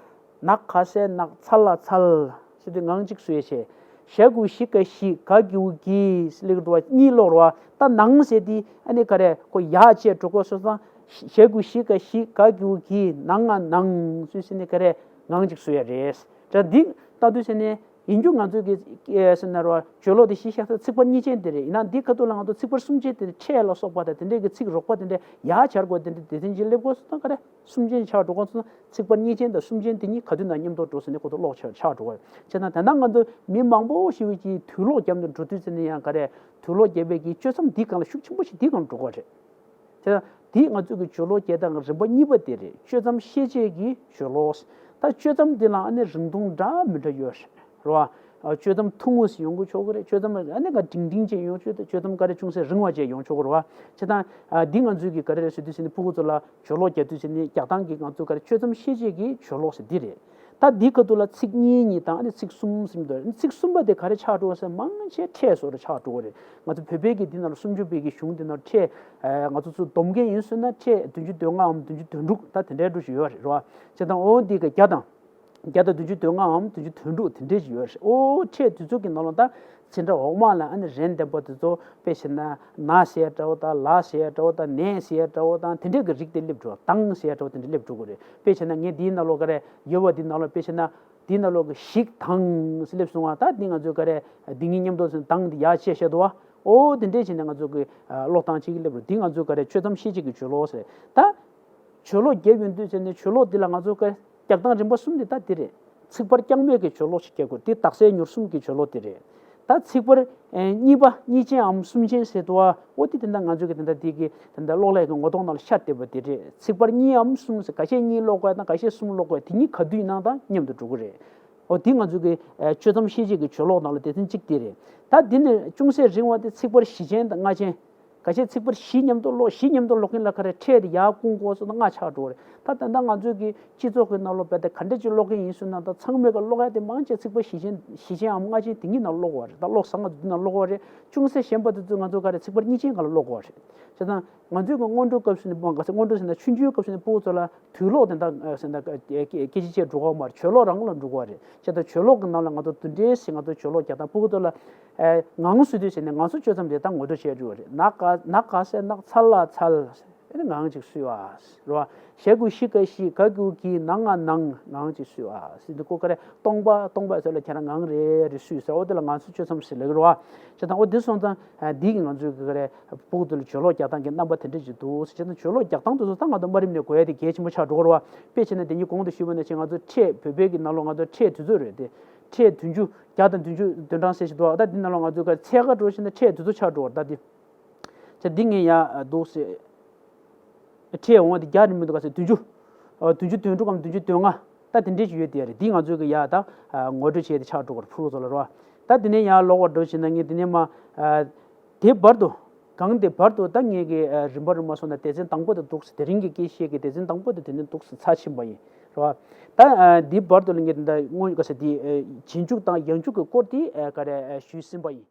ནགས་ཁ་སའི་ནགས། ཚལ་ལ་ཚལ། ཟེར་དུས་ངང་གཅིག་བསུ་ཡས་བྱས། ཞ་གི་གུ་ཞི་ག་ཞི། ག་གི་གུ་གི་ཟེར་ལེགས་འགྲོ་བ་གཉིས་ཀློག་རོ། ད་ནང་ཟེར་དེ་ཨ་ནི་ག་རེ་ཁོ་ཡར་བཅད་འགྲོ་དགོས་སོང་ཙང་། ཞ་གི་གུ་ཞི་ག་ཞི། ག་གི་གུ་གི། ནང་ང་ནང་བསུ་ཟེར་ནས་ག་རེ་ངང་གཅིག་བསུ་ཡས་རེད། ད་འདི་ལྟ་དུས་ཟེར་ནས། ཡིན་རྒྱུ་ང་ཚོའི་གི་ཨེ་ཟེར་ན་རོ། སྦྱོར་ཀློག་དེ་གཞི་བཞག་ས་ཚིག་པར་གཉིས་ཅན་དེ་རེད། ཡིན་ན་འདི་ཁ་ཐུག་ལ་ང་ཚོ་ཚིག་པར་གསུམ་ཅན་དེ་རེད། ཕྲད་ལ་སོགས་པ་དང་དེ་འདྲས་ཀྱི་ཚིག་རོགས་པ་དེ་འདྲས་ཡར་སྦྱར་དགོས་དེ་འདྲས་དེ་འདྲས་ཅིག་སླེབས་དགོས་སོང་ན་ག་རེ། གསུམ་ཅན་ཆགས་འགྲོ་དགོས་སོང་ན་ཚིག་པར་གཉིས་ཅན་དང་གསུམ་ཅན་དེ་གཉིས་ག་དུས་ན་མཉམ་དུ་འགྲོ་ཟེར་ནས་ཁོ་ཚོ་ཀློག་ཆགས་ཆགས་འགྲོ་བ། བྱས་ན་ད་ལྟ་ང་ཚོ་མི་མང་པོ་ཞིག་གིས་དུག་ལོག་བརྒྱབ་ནས་འགྲོ་དུས་ཙམ་ནས་ཡང་ག་རེ་དུག་ལོག་བརྒྱབ་པའི་གི་གཅོད་མཚམས་འདི་སྒང་ལ་ཤུགས་ཆེན་པོ་ཞིག་འདི་སྒང་འགྲོ་གི་རེད། དེ་དེ་ང་ཚོ་གི་སྦྱོར་ཀློག་རྒྱག་སྟངས་རིམ་པ་གཉིས་པ་དེ་རེད། གཅོད་མཚམས་ཤེས་བྱེད་ཀྱི་སྦྱོར་ཀློག། ད་གཅོད་མཚམས་འདི་ལ་ཨ་ནི་རིང་ཐུང་འདྲ་མི་འདྲ་ཡོད་རེད་རེད་བ། གཅོད་མཚམས་ཐུང་ངུ་ཞིག་ཡོང་གི་ཆོག་གི་རེད། གཅོད་མཚམས་ཨ་ནི་ག་འབྲིང་འབྲིང་ཅན་ཡོང་ཆོག་གི་རེད། གཅོད་མཚམས་ག་རེ་ཅུང་ཟད་རིང་བ་ཅན་ཡོང་ཆོག་གི་རེད་བ། བྱས་ཙང་ཨ་འདི་ང་ཚོའི་གི་ག་རེ་རེད་ཟེར་དུས་ཟེར་ནས་ཕྲུ་གུ་ཚོ་ལ་གྱོད་ལོག་རྒྱག་དུས་ཟེར་ནས་རྒྱག་སྟངས་ཀྱི་ང་ཚོ་ག་རེ་གཅོད་མཚམས་ཤེས་བྱེད་ཀྱི་གྱོད་ལོག་ཟེར་འདི་རེད། ད་འདི་ཁ་ཐུག་ལ་ཚིག་གཉིས་གཉིས་དང་ཨ་ནི་ཚིག་གསུམ་ཟེར་འདུག་ཚིག་གསུམ་པ་དེ་ག་རེ་ཆགས་འགྲོ་ཟེར་མང་ཆེ་ཕྲད་བཟོ་འདྲ་ཆགས་འགྲོ་གི་རེད། ང་ཚོ་བོད་པའི་གི་འདི་ནང་ལ་སུམ་ཅུ་པའི་གི་གཞུང་འདི་ནང་ཕྲད་ང་ཚོ་ཚུར་སྡོམ་མཁན་ཡིན་ཟེར་ན་ཕྲད་བདུན་ཅུ་དོན་ལྔའམ་བདུན་ཅུ་དོན་དྲུག་ད་དེ་འདྲའི་འདྲ་ཞིག་ཡོད་རེད་རེད་བ། བྱས་ཙང་ཨོ་འདི་གི་བརྒྱ་དང་བརྒྱ་དང་བདུན་ཅུ་དོན་ལྔའམ་བདུན་ཅུ་དོན་དྲུག་དེ་འདྲས་ཅིག་ཡོད་རེད། ཨོ་ཕྲད་དེ་ཚོ་གི་ནང་ལ་ད་ཚིག་འདྲ་འོག་མ་ལ་ཨ་ནི་རན་ལྡན་པ་དེ་ཚོ་དཔེ་བྱས་ན་ན་ཟེར་འདྲ་བོ་དང་ལ་ཟེར་འདྲ་བོ་དང་ནས་ཟེར་འདྲ་བོ་དང་དེ་འདྲས་ཀྱི་རིགས་དེ་སླེབས་འགྲོ། དང་ཟེར་འདྲ་བོ་དེ་འདྲས་སླེབས་འགྲོ་གི་རེད། དཔེ་བྱས་ན་ངས་འདིའི་ནང་ལོགས་ག་རེ་ཡོད་པ་འདིའི་ནང་ལོགས་དཔེ་བྱས་ན་འདིའི་ནང་ལོགས་ཀྱི་ཞིག་དང་ཟེར་སླེབས་སོང་བ། ད་འདི་ང་ཚོས་ག་རེ་འདི་གཉིས་མཉམ་དུ་ཟེར་དང་འདི་ཡར་བཅད་བཤད་འདུག་བ། ཨོ་དེ་འདྲས་བྱས་ནས་ང་ཚོ་གི་ཀློག་སྟངས་གཅིག་གི་སླེབས་འགྲོ། འདི་ང་ཚོས་ག་རེ་གཅོད་མཚམས་ཤེས་བྱེད་ཀྱི་གྱོད་ལོག་ཟེར། ད་གྱོད་ལོག་བརྒྱབ་ཡོང་དུས་ཟེར་ནས་གྱོད་ལོག་འདི་ལ་ང་ཚོ་ག་རྒྱག་སྟངས་རིམ་པ་གསུམ་དེ་ད་འདི་རེད། ཚིག་ཕར་རྐྱང་མེད་ཀྱི་གྱོད་ལོག་ཞིག་རྒྱག་དགོས། འདི་དག་སའི་མྱུར་གསུམ་གྱི་གྱོད་ལོག་དེ་རེད། ད་ཚིག་ཕར་གཉིས་པ་གཉིས་ཅན་འམ་གསུམ་ཅན་ཟེར་དུས་ཨོ་དེ་དེ་འདྲ་ང་ཚོ་གི་དེ་འདྲ་འདི་གི་དེ་འདྲ་གློག་ཀླད་ཀྱི་ངོ་གདོང་ནང་ལ་ཤར་བསྡད་པ་དེ་རེད། ཚིག་ཕར་གཉིས་འམ་གསུམ་ཟེར་ཁ་ཤས་གཉིས་ཀློག་དགོས་དང་ཁ་ཤས་གསུམ་ཀློག་དགོས་དེ་གཉིས་ག་དུས་ཡིན་ནའང་ད་མཉམ་དུ་འགྲོ་གི་རེད། ཨོ་དེ་ང་ཚོ་གི་གཅོད་མཚམས་ཤེས་བྱེད་ཀྱི་གྱོད་ལོག་ནང་ལ་སྡེ་ཚན་གཅིག་དེ་རེད། ད་འདི་ནས་ཅུང་ཟད་རིང་བ་དེ་ཚིག་ཕར་བཞི་ཅན་དང་ལྔ་ཅན། ཁ་ཤས་ཚིག་ཕར་བཞི་མཉམ་དུ་ཀློག་བཞི་མཉམ་དུ་ཀློག་མཁན་ལ་ག་རེ་ཕྲད་དེ་ཡར་བསྐུང་དགོས་སོགས་ལྔ་ཆགས་འགྲོ་བ་རེད། ད་ད་ལྟ་ང་ཚོའི་གི་སྤྱི་ཚོགས་ཀྱི་ནང་ལོགས་བས་ཏེ་ག་འདྲ་ཅིག་ཀློག་མཁན་ཡིན་ཟེར་ན་ད་ཚང་མས་ག་ཀློག་ཡ་དེ་མང་ཆེ་ཚིག་ཕར་བཞི་ཅན་བཞི་ཅན་འམ་ལྔ་ཅན་དེ་གཉིས་ནང་ཀློག་དགོས་པ་རེད། ད་ཀློག་བཟང་ང་ཚོ་འདི་ནང་ཀློག་དགོས་པ་རེད། ཅུང་ཟད་ཞན་པ་དེ་ཚོས་ང་ཚོ་ག་རེ་ཚིག་ཕར་གཉིས་ཅན་སྒང་ལ་ཀློག་དགོས་པ་རེད། བྱས་ཙང་ང་ཚོའི་གི་སྔོན་འགྲོའི་སྐབས་སུ་ནས་སྔོན་འགྲོ་ཟེར་ན་ཆུང་ཆུང་སྐབས་སུ་ནས་ཕྲུ་གུ་ཚོ་ལ་དུས་ལོག་དེ་འདྲ་ཟེར་ན་སྐད་ཆ་བཤད་འགྲོ་གི་མ་རེད། གྱོད་ལོག་རང་ལ་འགྲོ་གི་རེད། བྱས་ཙང་གྱོད་ལོག་གི་ནང་ལ་ང་ཚོ་དེ་འདྲའི་ཞིག་ང་ཚོ་གྱོད་ལོག་རྒྱག་སྟངས་ཕྲུ་གུ་ཚོ་ལ་ངང་གསོ་དུས་ཟེར་ནས་ང་ཚོ་གཅོད་མཚམས་དེ་ད་ངོ་སྤྲོད་བྱས་འགྲོ་གི་རེད། ན་ག་ན་ག་ས་ནག་ཚ་ལ་ཚལ། ཨེ་ནི་ངང་ཅིག་བསུས་ཨ། རེད་བ། ཞ་གི་ཞི་ག་ཞི་ག་གི་གི་ན་ང་ནང་ངང་ཅིག་བསུས་ཨ། ཟེར་འདི་ཀོ་ག་རེ་སྟོང་པ་སྟོང་པ་ཟེར་ལ་ཁྱེད་རང་ངང་རེ་རེ་བསུས་ཟེར། འོ་དེ་ལ་ང་ཚོ་གཅོད་མཚམས་ཟེར་ལེ་གི་རེད་བ། བྱས་ཙང་འོ་དེ་སོང་ཙང་འདི་གི་ང་ཚོའི་གི་ག་རེ་ཕྲུ་གུ་དེ་ལ་གྱོད་ལོག་རྒྱག་སྟངས་ཀྱི་རྣམ་པ་དེ་འདྲ་ཅིག་འདུག་ཟེར། བྱས་ཙང་གྱོད་ལོག་རྒྱག་སྟངས་དེ་ཚོ་ད་ང་ཚོ་དམའ་རིམ་ནས་གོ་ཡ་དེ་གལ་ཆེན་པོ་ཆགས་འགྲོ་གི་རེད་བ། དཔེ་བྱས་ན་དེ་ཉིད་གོང་དུ་ཞུས་པ་ནང་བཞིན་ང་ཚོ་ཕྲད་བོད་པའི་གི་ནང་ལོགས་ང་ཚོ་ཕྲད་དུས་ཚོད་རེད་དེ། ཕྲད་བདུན་ཅུ་བརྒྱ་དང་བདུན་ཅུ་དོན་གྲངས་ཟེར་ཞིག་འདུག་ད་འདི་ནང་ལོགས་ང་ཚོའི་ག་རེ་ཚད་ཀ་འགྲོ་ཕྱིན་ན་ཕྲད་དུས་ཚོད་ཆགས་འགྲོ་བ་ད་འདི། ཅེས་འདི་ངས་ཡ་འདུག་ཟེར། ཁྲལ་འོང་བ་འདི་བརྒྱ་རེ་མི་འདུག་ག་ཟེར་བདུན་ཅུ། ཨ་བདུན་ཅུ་དོན་དྲུག་གམ་བདུན་ཅུ་དོན་ལྔ། ད་དེ་འདྲས་ཅིག་ཡོད་དེ་རེད། འདི་ང་ཚོས་གི་ཡ་ད་ཨ་ངོ་སྤྲོད་བྱས་ཏེ་ཆགས་འགྲོ་གར་ཕུལ་བ་ཚོ་ལ་རོ། ད་དེ་ནས་ཡར་ལོག་པར་འགྲོ་བྱས་ན་ངས་དེ་ནས་མ་ཨ་དེ་བར་དུ་གང་དེ་བར་དུ་ད་ངས་གི་ཨ་རིམ་པ་རིམ་པ་སོང་ན་སྡེ་ཚན་དང་པོ་དེ་འདུག་ཟེར། དེ་རིང་གི་སྐད་ཆའི་གི་སྡེ་ཚན་དང་པོ་དེ་དེ་ནས་འདུག་ཟེར་ཚར་ཕྱིན་པ་ཡིན་རོ། ད་ཨ་འདི་བར་དུ་ལ་ངས་ད་སྔོན་ག་ཟེར་དེ་ཨ་རྗེས་འཇུག་དང་ཡང་འཇུག་གི་སྐོར་དེ་ཨ་ག་རེ་ཨ་ཞུས་ཟིན་པ་ཡིན།